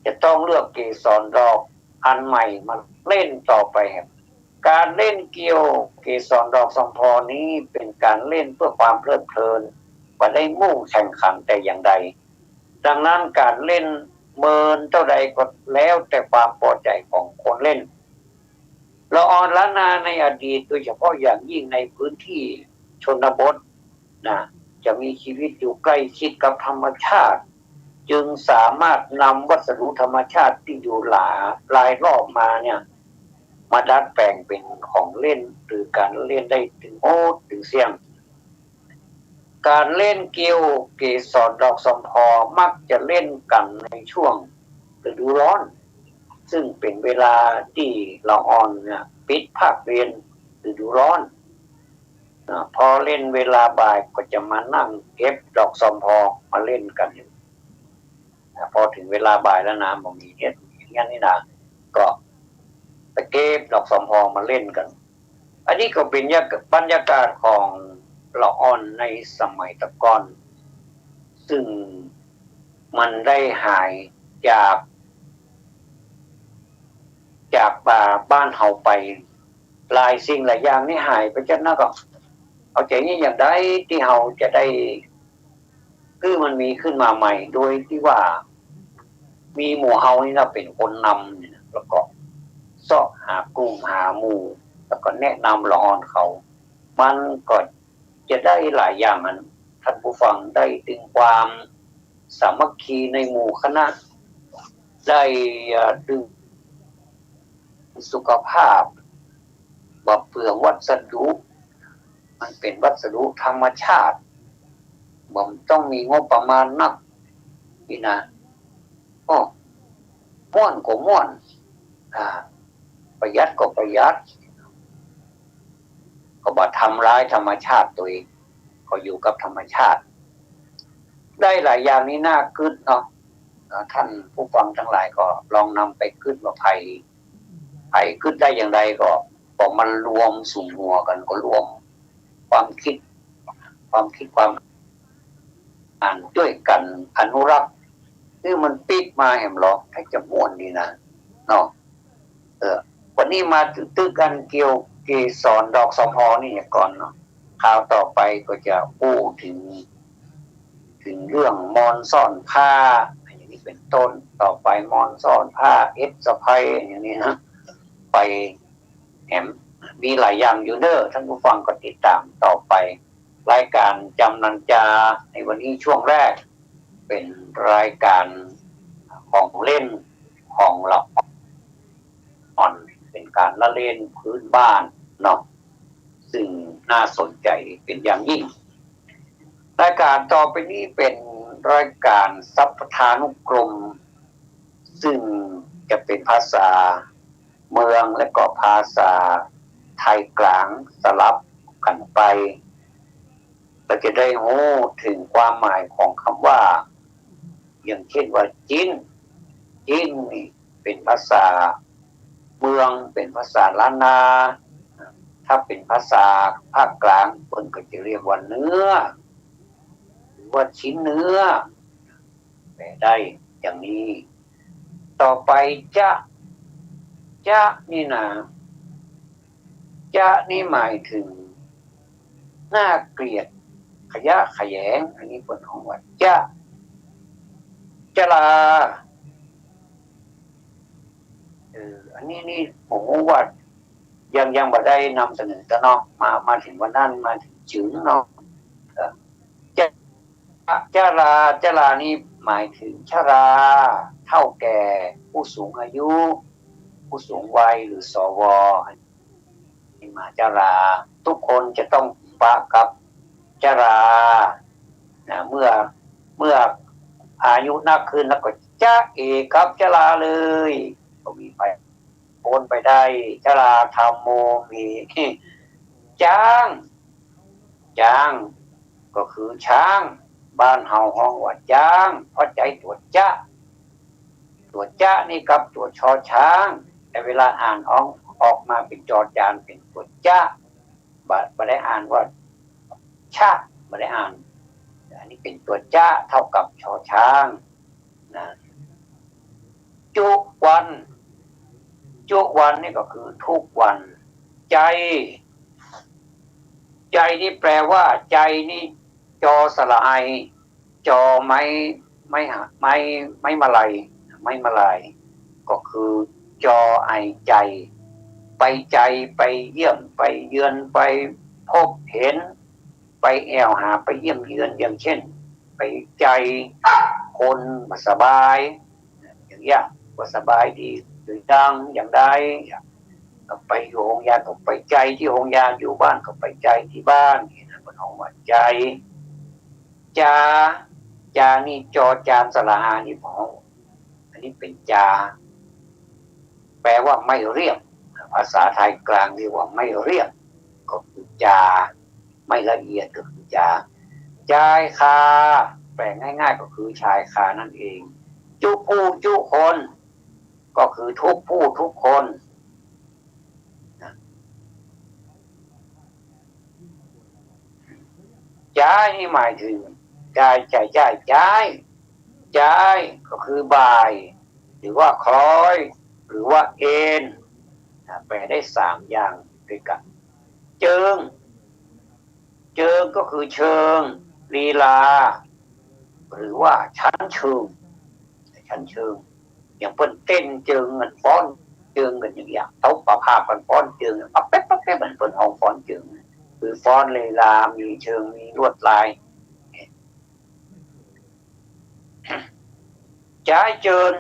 จะต้องเลือกเกสรดอกอันใหม่มาเล่นต่อไปแหม ก๋านเล่นเกี่ยวเกสรดอกสมภอนี้เป๋นก๋านเล่นเพื่อความเพลิดเพลิน บ่ได้มุ่งแข่งขันแต่อย่างใด ดังนั้นก๋านเล่นเมินเต้าใดก็แล้วแต่ความปอใจ๋ของคนเล่น ละอ่อนล้านนาในอดีต โดยเฉพาะอย่างยิ่งในพื้นที่ชนบทนะ จะมีชีวิตอยู่ใกล้ชิดกับธรรมชาติ จึงสามารถนำวัสดุธรรมชาติตี้อยู่หลา รายรอบมาเนี่ย มาดัดแป๋งเป๋นของเล่นหรือก๋านเล่นได้ตึงหมดตึงเสี้ยง ก๋านเล่นเกี่ยวเกสรดอกสมภอมักจะเล่นกั๋นในช่วงฤดูร้อน ซึ่งเป๋นเวลาตี้ละอ่อนเนี่ยปิดภาคเรียนฤดูร้อนนะ พอเล่นเวลาบ่ายก็จะมานั่งเก็บดอกสมภอมาเล่นกั๋นอยู่นะ พอเถิงเวลาบ่ายแล้วนะ บ่มีเฮียน บ่มีเฮียนนี่นะ ก็ไปเก็บดอกสมภอมาเล่นกั๋น อันนี้ก็เป๋นบรรยากาศของละอ่อนในสมัยตะก่อน ซึ่งมันได้หายจาก จากบ้านเฮาไป หลายสิ่งหลายอย่างนี่หายไปจากนั้นก็ เอาใจ๋นี่อย่างใดตี้เฮาจะได้ คือมันมีขึ้นมาใหม่โดยตี้ว่า มีหมู่เฮานี่นะเป๋นคนนำเนี่ยนะ แล้วก็เซาะหากลุ่มหาหมู่ แล้วก็แนะนำละอ่อนเขา มันก็จะได้หลายอย่างอัน ท่านผู้ฟัง ได้ตึงความสามัคคีในหมู่คณะ ได้ เอ่อ ดึงสุขภาพ บ่เปลืองวัสดุ มันเป๋นวัสดุธรรมชาติ บ่ต้องมีงบประมาณนัก นี่นะ โอ้ ม่วนก็ม่วน อ่า ประหยัดก็ประหยัด ก็บ่ทำร้ายธรรมชาติตั๋วเอง ก็อยู่กับธรรมชาติ ได้หลายอย่างนี่น่ากึ๊ดเนาะ อ่า ท่านผู้ฟังตังหลายก็ลองนำไปกึ๊ดว่าใผ ใผกึ๊ดได้อย่างใดก็ ก็มันรวมสุมหัวกั๋น ก็รวมความกึ๊ด ความกึ๊ดความอ่านจ้วยกั๋นอนุรักษ์ คือมันปิ๊กมาแหมหลอ ถ้าจะม่วนดีนะ เนาะ เออ วันนี้มาตึกๆ กั๋นเกี่ยวเกสรดอกสมภอนี่ก่อนเนาะ คราวต่อไปก็จะอู้เถิง เถิงเรื่องมอนซ่อนผ้า อย่างนี้เป๋นต้น ต่อไปมอนซ่อนผ้า เอ็ดสะใภ้ อย่างนี้นะ ไปแหม มีหลายอย่างอยู่เน่อ ท่านผู้ฟังก็ติดต๋ามต่อไป รายก๋านจำนันจาในวันนี้ช่วงแรก เป๋นรายก๋านของเล่น ของละอ่อน เป๋นก๋านละเล่นพื้นบ้านเนาะ ซึ่งน่าสนใจ๋เป๋นอย่างยิ่ง รายก๋านต่อไปนี้เป๋นรายก๋านสัพพทานุกรม ซึ่งจะเป๋นภาษาเมืองและก็ภาษาไทยกลางสลับกั๋นไป เฮาจะได้ฮู้เถิงความหมายของกำว่า อย่างเจ้นว่า จิ๊น จิ๊นนี่เป๋นภาษาเมือง เป๋นภาษาล้านนา ถ้าเป๋นภาษาภาคกลางเปิ้นก็จะเรียกว่าเนื้อ หรือว่าชิ้นเนื้อ แปลได้อย่างนี้ ต่อไป จ๊ะ จ๊ะนี่นะ จ๊ะนี่หมายเถิง น่าเกลียด ขยะแขยง อันนี้เปิ้นฮ้องว่า จ๊ะ จ๊ะลา เออ อันนี้นี่ผมว่ายัง ยังบ่ได้นำเสนอเตื้อเนาะ มา มาเถิงวันนั้น มาเถิงจึงเนาะ เออ จ๊ะ จ๊ะลา จ๊ะลานี่หมายเถิงชรา เฒ่าแก่ ผู้สูงอายุ ผู้สูงวัย หรือ สว นี่มาจ๊ะลา ทุกคนจะต้องปะกับจ๊ะลา นะ เมื่อ เมื่ออายุนักขึ้นแล้วก็จ๊ะเอ๋กับจ๊ะลาเลย ก็มีไป พ้นไปได้ จ๊ะลาธัมโม มี จ๊าง จ๊าง ก็คือช้าง บ้านเฮาฮ้องว่าจ๊าง เพราะใจ๊ตั๋วจ๊ะ ตั๋วจ๊ะนี่กับตั๋วชอช้าง แต่เวลาอ่านออก ออกมาเป๋นจอจาน เป๋นตั๋วจ๊ะ บ่ บ่ได้อ่านว่า ชะ บ่ได้อ่าน อันนี้เป๋นตั๋วจ๊ะเท่ากับชอช้าง นะ จุวัน จุวันนี่ก็คือทุกวัน ใจ๋ ใจ๋นี่แปลว่า ใจ๋นี่ จอสระไอ จอไม้ ไม้หะ ไม้ ไม้มะไล ไม้มะไล ก็คือ จอไอใจ๋ ไปใจ๋ ไปเยี่ยม ไปเยือน ไปพบเห็น ไปแอ่วหา ไปเยี่ยมเยือน อย่างเจ้น ไปใจ๋คนบ่สบาย อย่างเนี้ย บ่สบายดีหรือยัง อย่างใด ก็ไปอยู่โฮงยา ก็ไปใจ๋ตี้โฮงยา อยู่บ้านก็ไปใจ๋ตี้บ้าน นี่นะ เปิ้นฮ้องว่าใจ๋ จ๋า จ๋านี่จอจานสระอานี่ฮ้อง อันนี้เป๋นจ๋า แปลว่าไม่เรียบ ภาษาไทยกลางเรียกว่าไม่เรียบ ก็คือจ๋า ไม่ละเอียดก็คือจ๋า จายคา แปลง่ายๆ ก็คือชายคานั่นเอง จุผู้จุคน ก็คือทุกผู้ทุกคน นะ จ๊ายนี่หมายเถิง จ๊าย จ๊าย จ๊าย จ๊าย จ๊าย ก็คือบ่าย หรือว่าคล้อย หรือว่าเอน นะ แปลได้สามอย่างด้วยกั๋น เจิง เจิงก็คือเชิง ลีลา หรือว่าชั้นเชิง ชั้นเชิง อย่างเปิ้นเต้นเจิงกั๋น ฟ้อนเจิงกั๋นอย่างเนี้ย เต้าปะพาบกั๋นฟ้อนเจิง ปะแป๊บปะแป๊บ มันเปิ้นฮ้องฟ้อนเจิง คือฟ้อนลีลา มีเชิง มีลวดลาย จ๊ายเจิน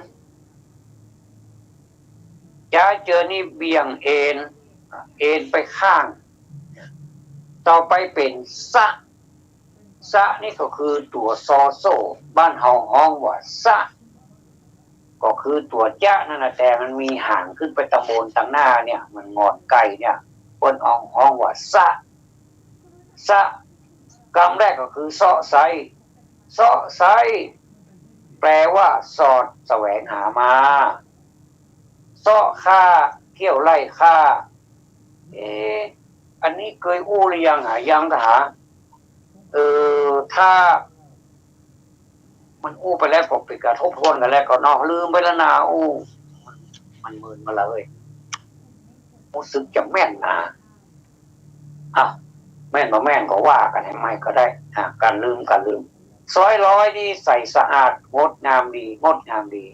จ๊ายเจินนี่เบี่ยงเอน เอนไปข้าง ต่อไปเป๋นสะ สะนี่ก็คือตั๋วซอโซ่ บ้านเฮาฮ้องว่าสะ ก็คือตั๋วจ๊ะนั่นนะ แต่มันมีหางขึ้นไปตางบนตางหน้าเนี่ย เหมือนหงอนไก่เนี่ย เปิ้นฮ้อง ฮ้องว่าสะ สะ กำแรกก็คือเซาะไซ้ เซาะไซ้ แปลว่าสอดแสวงหามา เซาะข้า เที่ยวไล่ฆ่า เอ๊ะ อันนี้เกยอู้หรือยังหา ยังกะหา เออ ถ้ามันอู้ไปแล้วก็ไปกระทบทวนกั๋นแล้วก็เนาะ ลืมไปแล้วนา อู้ มัน มันมึนมาแล้วเว้ย ฮู้สึกจะแม่นนา อ่ะ แม่นบ่แม่นก็ว่ากั๋นใหม่ก็ได้ อ่ะ กั๋นลืม กั๋นลืม ซอยลอยนี่ใสสะอาด งดงามดี งดงามดี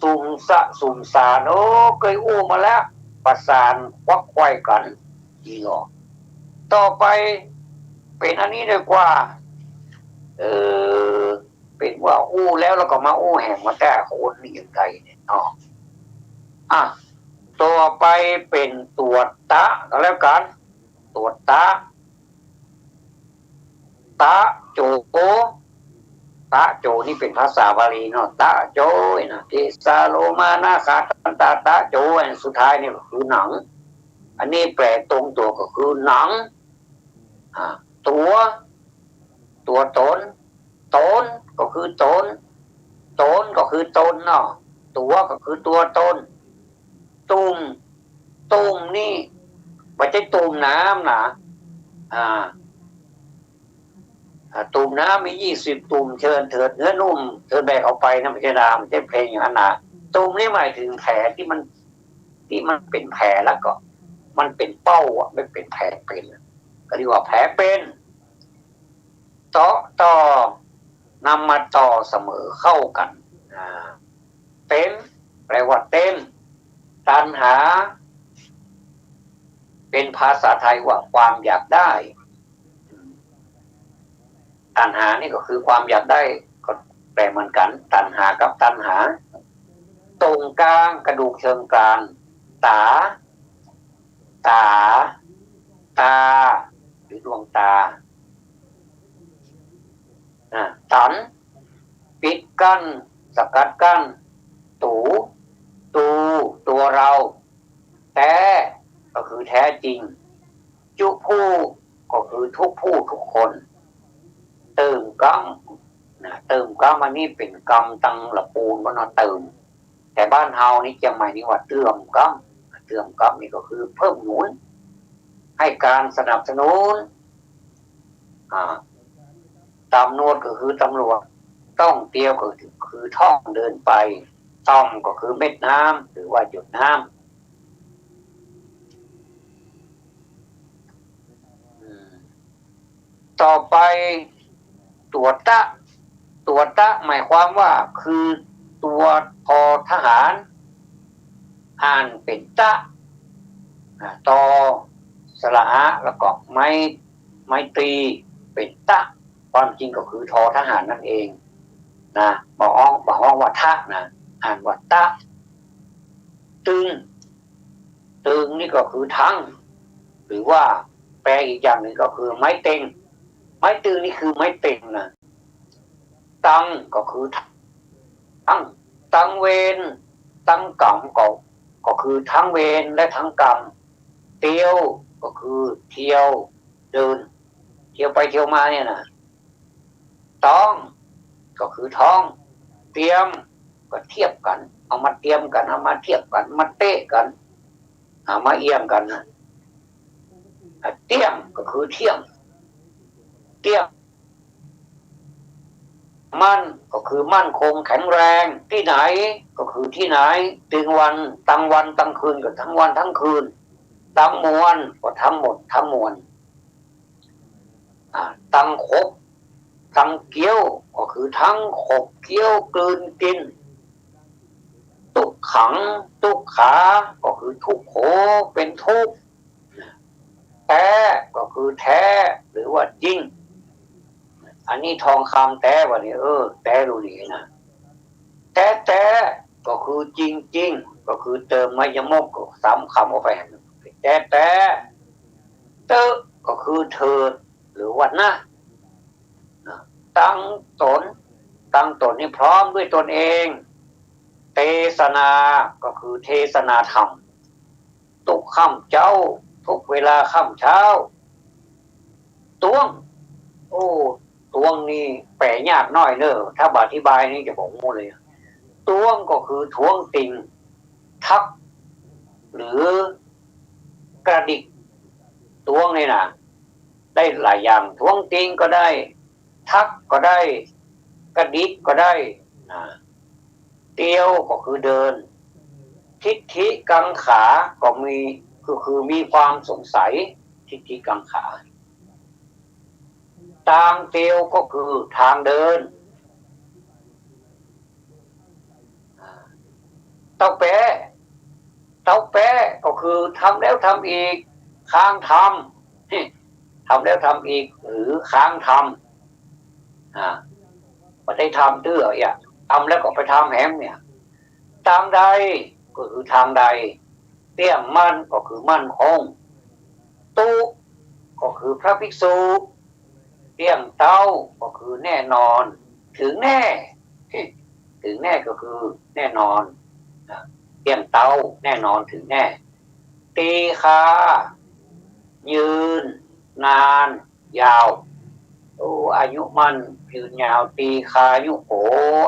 สุมสะ สุมสาน โอ้ เกยอู้มาแล้ว ประสานควักไขว่กั๋น ดีเนาะ ต่อไปเป๋นอันนี้ดีกว่า เออ เป็นว่าอู้แล้ว แล้วก็มาอู้แหมว่าแต่คนนี่ยังไงเนี่ยเนาะ อ่ะ ต่อไปเป๋นตั๋วตะก็แล้วกั๋น ตั๋วตะ ตะโจ ตะโจนี่เป๋นภาษาบาลีเนาะ ตะโจนะ เกสาโลมานาขาทันตาตะโจ อันสุดท้ายนี่ก็คือหนัง อันนี้แปลตรงตั๋วก็คือหนัง อ่า ตั๋ว ตั๋วต๋น ต๋นก็คือต๋น ต๋นก็คือตนเนาะ ตั๋วก็คือตั๋วตน ตุ่ม ตุ่มนี่บ่ใจ้ตุ่มน้ำนะ อ่า อ่า ตุ่มน้ำมียี่สิบตุ่ม เชิญเถิดเนื้อนุ่ม เชิญแบกเอาไปนะ บ่ใจ้น้ำ บ่ใจ้เพลงอย่างนั้นนะ ตุ่มนี่หมายถึงแผลตี้มัน ตี้มันเป๋นแผลแล้วก็ มันเป๋นเป้าอะ มันเป๋นแผลเป๋นอะ ก็เรียกว่าแผลเป๋น เตาะต่อ นำมาต่อเสมอเข้ากั๋น อ่า เต็ม แปลว่าเต็ม ตัณหา เป๋นภาษาไทยว่าความอยากได้ ตัณหานี่ก็คือความอยากได้ ก็แปลเหมือนกั๋น ตัณหากับตัณหา ต๋งก๋าง กระดูกเชิงกราน ต๋า ต๋า ตา หรือดวงตา อ่า ตัน ปิดกั้น สกัดกั้น ตั๋ว ตั๋ว ตั๋วเฮา แต๊ ก็คือแท้จริง จุผู้ ก็คือทุกผู้ทุกคน เติ่มก๊ำ นะ เติ่มก๊ำ อันนี้เป๋นกำตังละปูนบ่เนาะ เติ่ม แต่บ้านเฮานี่ เจียงใหม่นี่ว่าเติ่มก๊ำ เติ่มก๊ำนี่ก็คือเพิ่มหนุน ให้การสนับสนุน อ่า ตำรวจก็คือตำรวจ ต้องเตียวก็คือท่องเดินไป ต่อมก็คือเม็ดน้ำ หรือว่าหยดน้ำ อืม ต่อไป ตั๋วตะ ตั๋วตะหมายความว่าคือตั๋ว ทอทหาร อ่านเป๋นตะ อ่า ตอ สระอะ แล้วก็ไม้ ไม้ตรี เป๋นตะ ความจริงก็คือทอทหารนั่นเองนะ บ่ฮ้อง บ่ฮ้องว่าทะนะ อ่านว่าตะ ตึง ตึงนี่ก็คือทั้ง หรือว่าแปลอีกอย่างหนึ่งก็คือไม้เต็ง ไม้ตึงนี่คือไม้เต็งนะ ตังก็คือทั้ง ตังเวร ตังกรรมก็ ก็คือทั้งเวรและทั้งกรรม เตียวก็คือเที่ยวเดิน เที่ยวไปเที่ยวมาเนี่ยนะ ต้อง ก็คือท้อง เตียม ก็เทียบกั๋น เอามาเตียมกั๋น เอามาเทียบกั๋น มาเต๊ะกั๋น เอามาเอี่ยมกั๋นนะ อ่ะ เตี้ยม ก็คือเที่ยง เตี้ยม มั่น ก็คือมั่นคงแข็งแรง ตี้ไหน ก็คือตี้ไหน ตึงวัน ตังวันตังคืน ก็ทั้งวันทั้งคืน ตังมวล ก็ทั้งหมดทั้งมวล อ่า ตังขบ ตังเคี้ยว ก็คือทั้งขบเคี้ยวกลืนกิน ตุ๊กขัง ตุ๊กขา ก็คือทุกข์โข เป๋นทุกข์ แต๊ ก็คือแท้ หรือว่าจริง อันนี้ทองคำแต๊วะนี่ เออ แต๊ลูกนี้นะ แต๊แต๊ ก็คือจริงๆ ก็คือเติมไม้ยมก ก็สามคำเอาไป แต๊แต๊ เต๊อะ ก็คือเถิด หรือว่านะ นะ ตังต๋น ตังต๋นนี่พร้อมด้วยตนเอง เตสนา ก็คือเทศนาธรรม ทุกค่ำเจ๊า ทุกเวลาค่ำเช้า ตวง โอ้ ตวงนี่แปลยากหน้อยเน่อ ถ้าบ่อธิบายนี่จะบ่ฮู้เลย ตวงก็คือท้วงติง ทัก หรือกระดิก ตวงนี่นะ ได้หลายอย่าง ท้วงติงก็ได้ ทักก็ได้ กระดิกก็ได้ อ่า เตียวก็คือเดิน ทิฏฐิกังขา ก็มี ก็คือมีความสงสัย ทิฏฐิกังขา ตางเตียวก็คือทางเดิน อ่า เต้าแป๊ เต้าแป๊ก็คือทำแล้วทำอีก ค้างทำ ทำแล้วทำอีก หรือค้างทำ อ่า ไป ได้ทำเตื้อเอี้ย ทำแล้วก็ไปทำแหมเนี่ย ตางใดก็คือตางใด เตี้ยงมั่นก็คือมั่นคง ตุ๊ก็คือพระภิกษุ เตี้ยงเต๊าก็คือแน่นอน เถิงแน่ เถิงแน่ก็คือแน่นอนนะ เตี้ยงเต๊า แน่นอน เถิงแน่ ตีฆา ยืน นาน ยาว โอ้ อายุมั่นยืนยาว ตีฆายุโข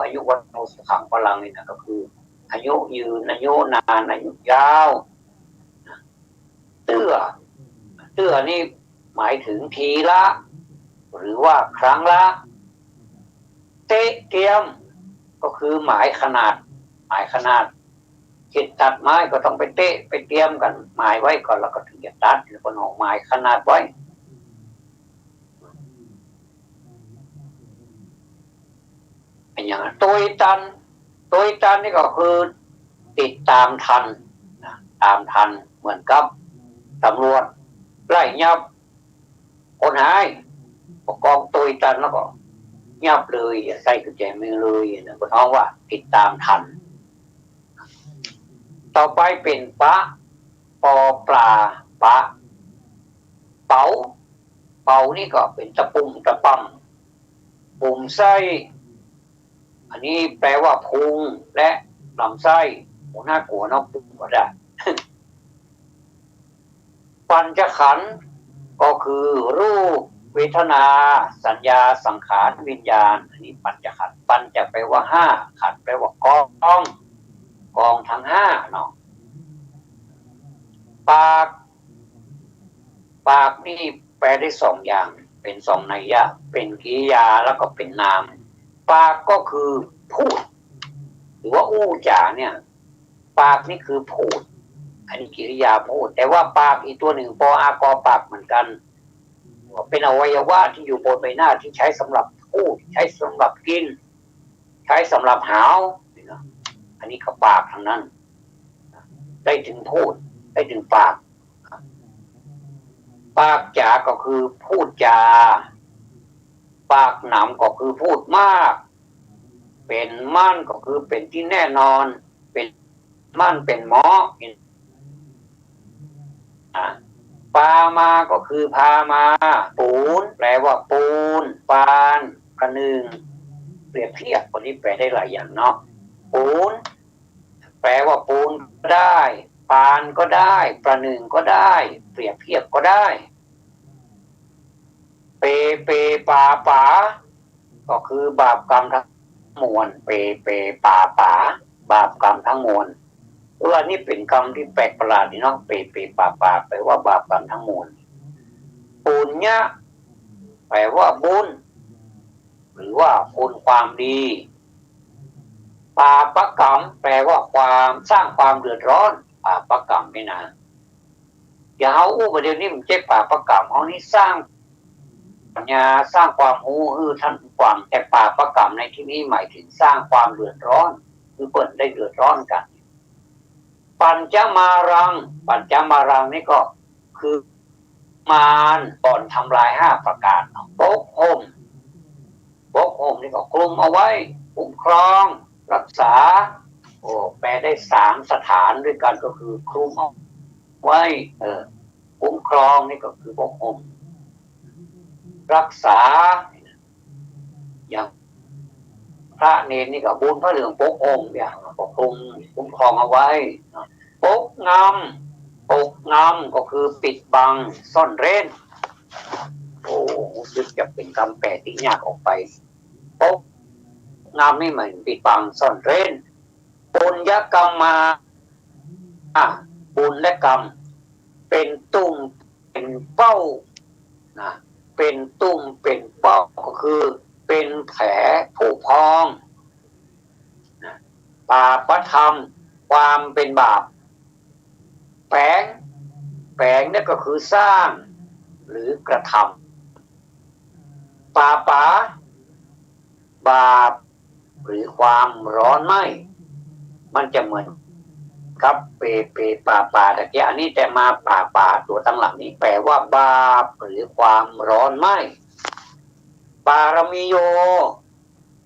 อายุวัณโณ สุขัง พลัง นี่นะ ก็คืออายุยืน อายุนาน อายุยาว เตื้อ เตื้อนี่หมายถึงทีละ หรือว่าครั้งละ เต๊ะเตียม ก็คือหมายขนาด หมายขนาด เข็ดตัดไม้ก็ต้องไปเต๊ะไปเตียมกั๋น หมายไว้ก่อน แล้วก็เถิงจะตัด แล้วก็หนองหมายขนาดไว้ เป๋นอย่างนั้น ตวยตัน ตวยตันนี่ก็คือติดต๋ามทันนะ ต๋ามทัน เหมือนกับตำรวจไล่ยับคนหาย ปกครองตวยตันแล้วก็ยับเลย ใส่กุญแจมือเลยนะ เปิ้นฮ้องว่าติดต๋ามทัน ต่อไปเป๋นปะ ปอปลา ปะ เป๋า เป๋านี่ก็เป๋นตะปุ่มตะป่ำ ปุ่มไส้ อันนี้แปลว่าพุงและลำไส้ โอ้ น่ากลัวเนาะ ปุ่มก็ได้ ปัญจขันธ์ก็คือรูป เวทนา สัญญา สังขาร วิญญาณ อันนี้ปัญจขันธ์ ปัญจะแปลว่าห้า ขันธ์แปลว่ากอง กองทั้งห้าเนาะ ปาก ปากนี่แปลได้สองอย่าง เป๋นสองนัยยะ เป๋นกิริยาแล้วก็เป๋นนาม ปากก็คือพูด หรือว่าอู้จ๋าเนี่ย ปากนี่คือพูด อันนี้กิริยาพูด แต่ว่าปากอีกตัวนึ่ง ปอ อา กอ ปากเหมือนกั๋น เป๋นอวัยวะตี้อยู่บนใบหน้าตี้ใจ๊สำหรับพูด ใจ๊สำหรับกิ๋น ใจ๊สำหรับหาว นี่นะ อันนี้ก็ปากตังนั้น ได้เถิงพูด ได้เถิงปาก ปากจ๋าก็คือพูดจ๋า ปากหนำก็คือพูดมาก เป๋นมั่นก็คือเป๋นตี้แน่นอน เป๋นมั่นเป๋นเหมาะ อ่า ปามาก็คือพามา ปูน แปลว่าปูน ปาน ประหนึ่ง เปรียบเทียบ อันนี้แปลได้หลายอย่างเนาะ ปูน แปลว่าปูนก็ได้ ปานก็ได้ ประหนึ่งก็ได้ เปรียบเทียบก็ได้ เป เป ปา ป๋า ก็คือบาปกรรมทั้งมวล เป เป ปา ป๋า บาปกรรมทั้งมวล เออ อันนี้เป๋นกำตี้แปลกประหลาดดีเนาะ เป เป ปา ป๋า แปลว่าบาปกรรมทั้งมวล ปุญญะ แปลว่าบุญ หรือว่าคุณความดี ปาปกรรม แปลว่าความ สร้างความเดือดร้อน ปาปกรรมนี่นะ อย่างเฮาอู้บ่าเดี่ยวนี้มันใจ้ปาปกรรม เฮานี่สร้างปัญญา สร้างความฮู้หื้อต้านกว้าง แต่ปาปกรรมในตี้นี้หมายเถิงสร้างความเดือดร้อน คือเปิ้นได้เดือดร้อนกั๋น ปัญจมารัง ปัญจมารังนี่ก็คือ มารบ่อนทำลายห้าประก๋าน ปกห่ม ปกห่มนี่ก็คลุมเอาไว้ คุ้มครอง รักษา โอ้ แปลได้สามสถานด้วยกั๋น ก็คือคลุมเอาไว้ เออ คุ้มครองนี่ก็คือปกห่ม รักษา อย่างพระเณรนี่ก็ปูนผ้าเหลืองปกห่มเนี่ย ปกคลุม คุ้มครองเอาไว้ ปกงำ ปกงำก็คือปิดบัง ซ่อนเร้น โอ้ รู้สึกจะเป๋นกำแปลตี้ยากออกไป ปกงำนี่หมายถึงปิดบัง ซ่อนเร้น ปุญญกรรมา อ่ะ บุญและกรรม เป๋นตุ่ม เป๋นเป้า นะ เป๋นตุ่ม เป๋นเป้า ก็คือเป๋นแผลผุพอง นะ ปาปธรรม ความเป๋นบาป แป๋ง แป๋งเนี่ยก็คือสร้าง หรือกระทำ ปาป๋า บาป หรือความร้อนไหม้ มันจะเหมือนกับเป เป ปา ป๋า ตะเกียะ อันนี้แต่มาปาป๋า ตั๋วตังหลังนี้แปลว่าบาป หรือความร้อนไหม้ ปารมีโย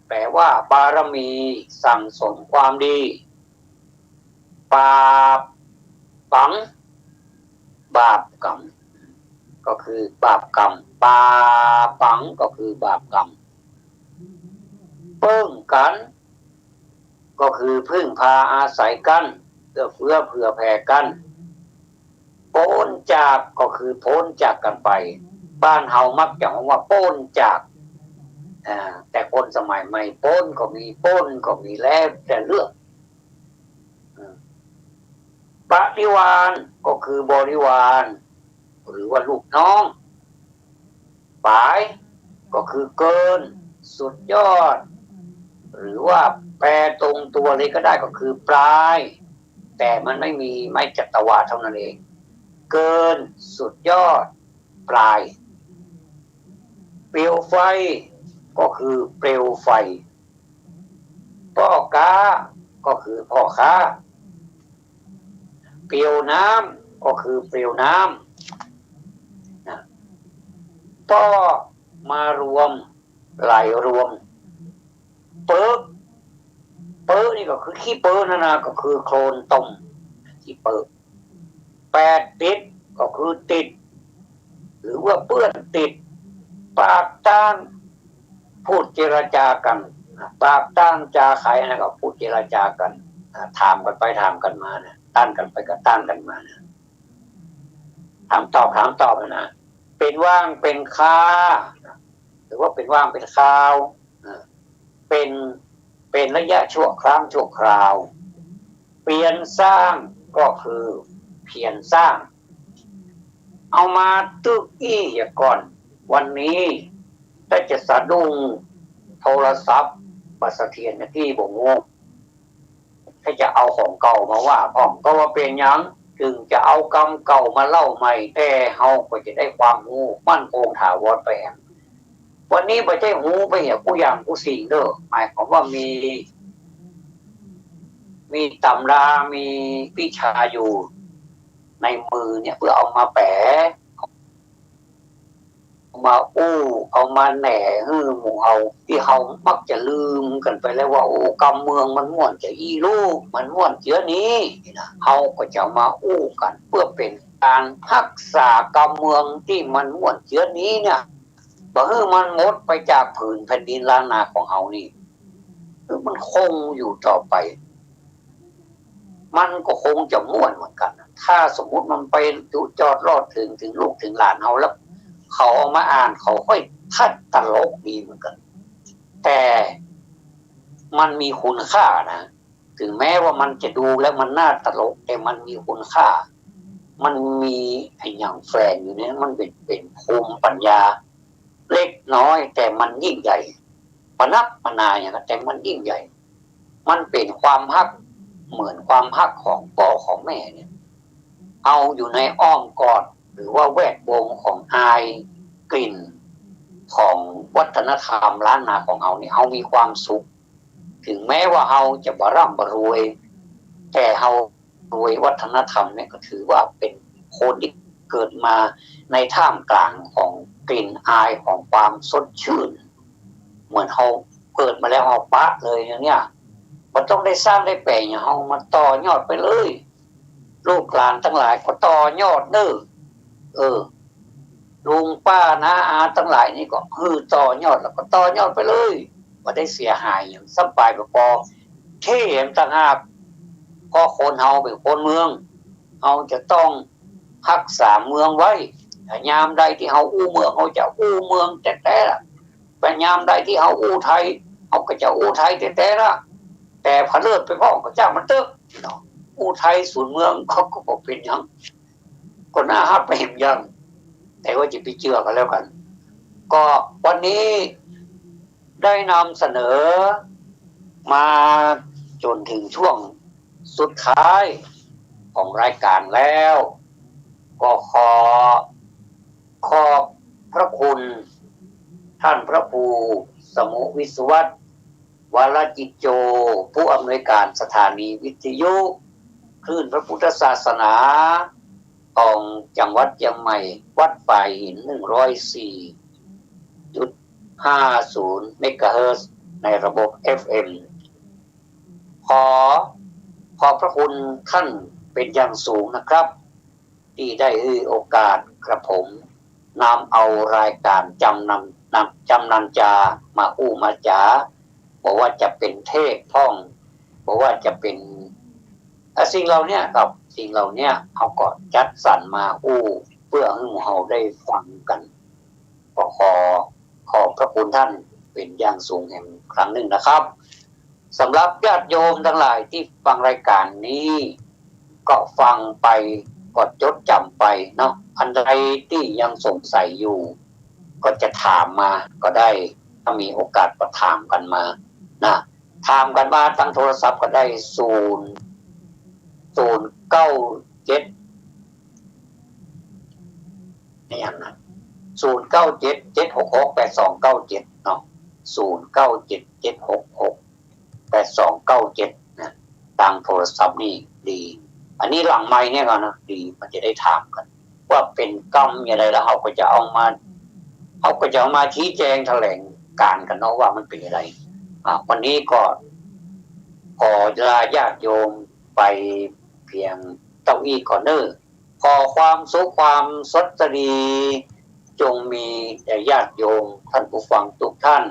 แปลว่าบารมีสั่งสมความดี ปาปัง บาปกรรม ก็คือบาปกรรม ปาปัง ก็คือบาปกรรม เปิ้งกั๋น ก็คือพึ่งพาอาศัยกั๋น เอื้อเฟื้อเผื่อแผ่กั๋น ป๊นจาก ก็คือป๊นจากกั๋นไป บ้านเฮามักจะฮ้องว่าป๊นจาก อ่า แต่คนสมัยใหม่ป๊นก็มี ป๊นก็มี แล้วแต่เรื่อง อ่า ปริวาร ก็คือบริวาร หรือว่าลูกน้อง ป๋าย ก็คือเกิน สุดยอด หรือว่าแปลตรงตัวเลยก็ได้ก็คือปลาย แต่มันไม่มีไม้จัตวาเท่านั้นเอง เกิน สุดยอด ปลาย เปลวไฟ ก็คือเปลวไฟ ป้อก๊า ก็คือพ่อค้า เปลวน้ำ ก็คือเปลวน้ำ นะ ป้อมารวม ไหลรวม เป๊อะ เป๊อะนี่ก็คือขี้เป๊อะนั่นนะ ก็คือโคลนตม ขี้เป๊อะ แปดติด ก็คือติด หรือว่าเปื้อนติด ปากต้าน พูดเจรจากั๋น ปากต้านจาไขนะ ก็พูดเจรจากั๋น ถามกั๋นไปถามกั๋นมานะ ต้านกั๋นไปก็ต้านกั๋นมานะ ถามตอบ ถามตอบนะ เป๋นว่างเป๋นคา หรือว่าเป๋นว่างเป๋นคาว อ่า เป๋น เป๋นระยะชั่วครั้งชั่วคราว เปียรสร้าง ก็คือเพียรสร้าง เอามาตึกอี้เหียก่อน วันนี้ถ้าจะสะดุ้งโทรศัพท์บ่เสถียรนะตี้บ่ฮู้ ถ้าจะเอาของเก่ามาว่าพ่อง ก็ว่าเป๋นหยัง เถิงจะเอากำเก่ามาเล่าใหม่ แต่เฮาก็จะได้ความฮู้มั่นคงถาวรไปแหม วันนี้บ่ใจ้ฮู้ไปเหียกู้อย่างกู้สิ่งเด้อ หมายความว่ามี มีตำรา มีวิชาอยู่ในมือเนี่ย เปื้อเอามาแป๋ เอามาอู้ เอามาแหน่หื้อหมู่เฮา ตี้เฮามักจะลืมกั๋นไปแล้วว่า โอ้ กำเมืองมันม่วนจะอี้ลูก มันม่วนเจื้อนี้นะ เฮาก็จะมาอู้กั๋น เปื้อเป๋นก๋านฮักษากำเมืองตี้มันม่วนเจื้อนี้เนี่ย บ่หื้อมันหมดไปจากผืนแผ่นดินล้านนาของเฮานี่ คือมันคงอยู่ต่อไป มันก็คงจะม่วนเหมือนกั๋น ถ้าสมมุติมันไปจุจอดรอดเถิง เถิงลูกเถิงหลานเฮาแล้ว เขาเอามาอ่าน เขาค่อยทัดตลกดีเหมือนกั๋น แต่มันมีคุณค่านะ ถึงแม้ว่ามันจะดูแล้วมันน่าตลก แต่มันมีคุณค่า มันมีไอ้หยังแฝงอยู่เนี่ย มันเป๋น เป๋นภูมิปัญญาเล็กน้อย แต่มันยิ่งใหญ่ บ่นักบ่หนาหยัง แต่มันยิ่งใหญ่ มันเป๋นความฮัก เหมือนความฮักของป้อของแม่เนี่ย เฮาอยู่ในอ้อมกอด หรือว่าแวดวงของอายกลิ่นของวัฒนธรรมล้านนาของเฮาเนี่ย เฮามีความสุข ถึงแม้ว่าเฮาจะบ่ร่ำบ่รวย แต่เฮารวยวัฒนธรรมเนี่ย ก็ถือว่าเป๋นคนที่เกิดมาในท่ามกลางของกลิ่นอายของความสดชื่น เหมือนเฮาเกิดมาแล้วเฮาปะเลยอย่างเนี้ย บ่ต้องได้สร้างได้แป๋งหยัง เฮามาต่อยอดไปเลย ลูกหลานตังหลายก็ต่อยอดเน่อ เออ ลุงป้าน้าอาตังหลายนี่ก็หื้อต่อยอด แล้วก็ต่อยอดไปเลย บ่ได้เสียหายหยัง สบายปอๆ เท่ต่างหาก เพราะคนเฮาเป๋นคนเมือง เฮาจะต้องฮักษาเมืองไว้ ยามใดตี้เฮาอู้เมือง เฮาจะอู้เมืองแต๊ๆ ล่ะ แต่ยามใดตี้เฮาอู้ไทย เฮาก็จะอู้ไทยแต๊ๆ ล่ะ แต่ผะเลิดไปพ่องก็จ้างมันเต๊อะเนาะ อู้ไทยสูนเมือง เขาก็บ่เป๋นหยัง ก็น่าฮักไปแหมยัง แต่ว่าจะไปเจื้อกั๋นแล้วกั๋น ก็วันนี้ได้นำเสนอมาจ๋นเถิงช่วงสุดท้ายของรายก๋านแล้ว ก็ขอขอบพระคุณต้านพระครูสมุห์ วิศวัฒน์ วรจิตโจ ผู้อำนวยก๋านสถานีวิทยุคลื่นพระพุทธศาสนาของจังหวัดเจียงใหม่ วัดฝายหิน หนึ่งร้อยสี่จุดห้าศูนย์ เมกะเฮิรตซ์ ในระบบ เอฟเอ็ม ขอขอบพระคุณท่านเป็นอย่างสูงนะครับ ตี้ได้หื้อโอกาสกระผมนำเอารายก๋านจำนำ นำ จำนำจามาอู้มาจ๋า บ่ว่าจะเป๋นเทศน์พ่อง บ่ว่าจะเป๋น อ่ะ สิ่งเหล่าเนี้ยครับ สิ่งเหล่าเนี้ยเฮาก็จัดสรรมาอู้เปื้อหื้อหมู่เฮาได้ฟังกั๋น ก็ขอขอบพระคุณท่านเป๋นอย่างสูงแหมครั้งนึ่งนะครับ สำหรับญาติโยมตังหลายตี้ฟังรายก๋านนี้ ก็ฟังไป ก็จดจ๋ำไปเนาะ อันใดตี้ยังสงสัยอยู่ ก็จะถามมาก็ได้ ถ้ามีโอกาสก็ถามกั๋นมานะ ถามกั๋นมาตางโทรศัพท์ก็ได้ ศูนย์ ศูนย์เก้าเจ็ด เนี่ยนะ ศูนย์เก้าเจ็ด เจ็ดหกหก แปดสองเก้าเจ็ด เนาะ ศูนย์เก้าเจ็ด เจ็ดหกหก แปดสองเก้าเจ็ด นะ ตางโทรศัพท์นี่ดี อันนี้หลังไมค์เนี่ยก่อนนะ ดี มันจะได้ถามกั๋น ว่าเป๋นกำอย่างใด แล้วเฮาก็จะเอามา เฮาก็จะเอามาชี้แจงแถลงก๋านกั๋นเนาะ ว่ามันเป๋นอย่างใด อ่ะ วันนี้ก็ขอลาญาติโยมไปเพียงเต้าอี้ก่อนเน่อ ขอความสุขความสวัสดี จงมีแด่ญาติโยมท่านผู้ฟังทุกท่าน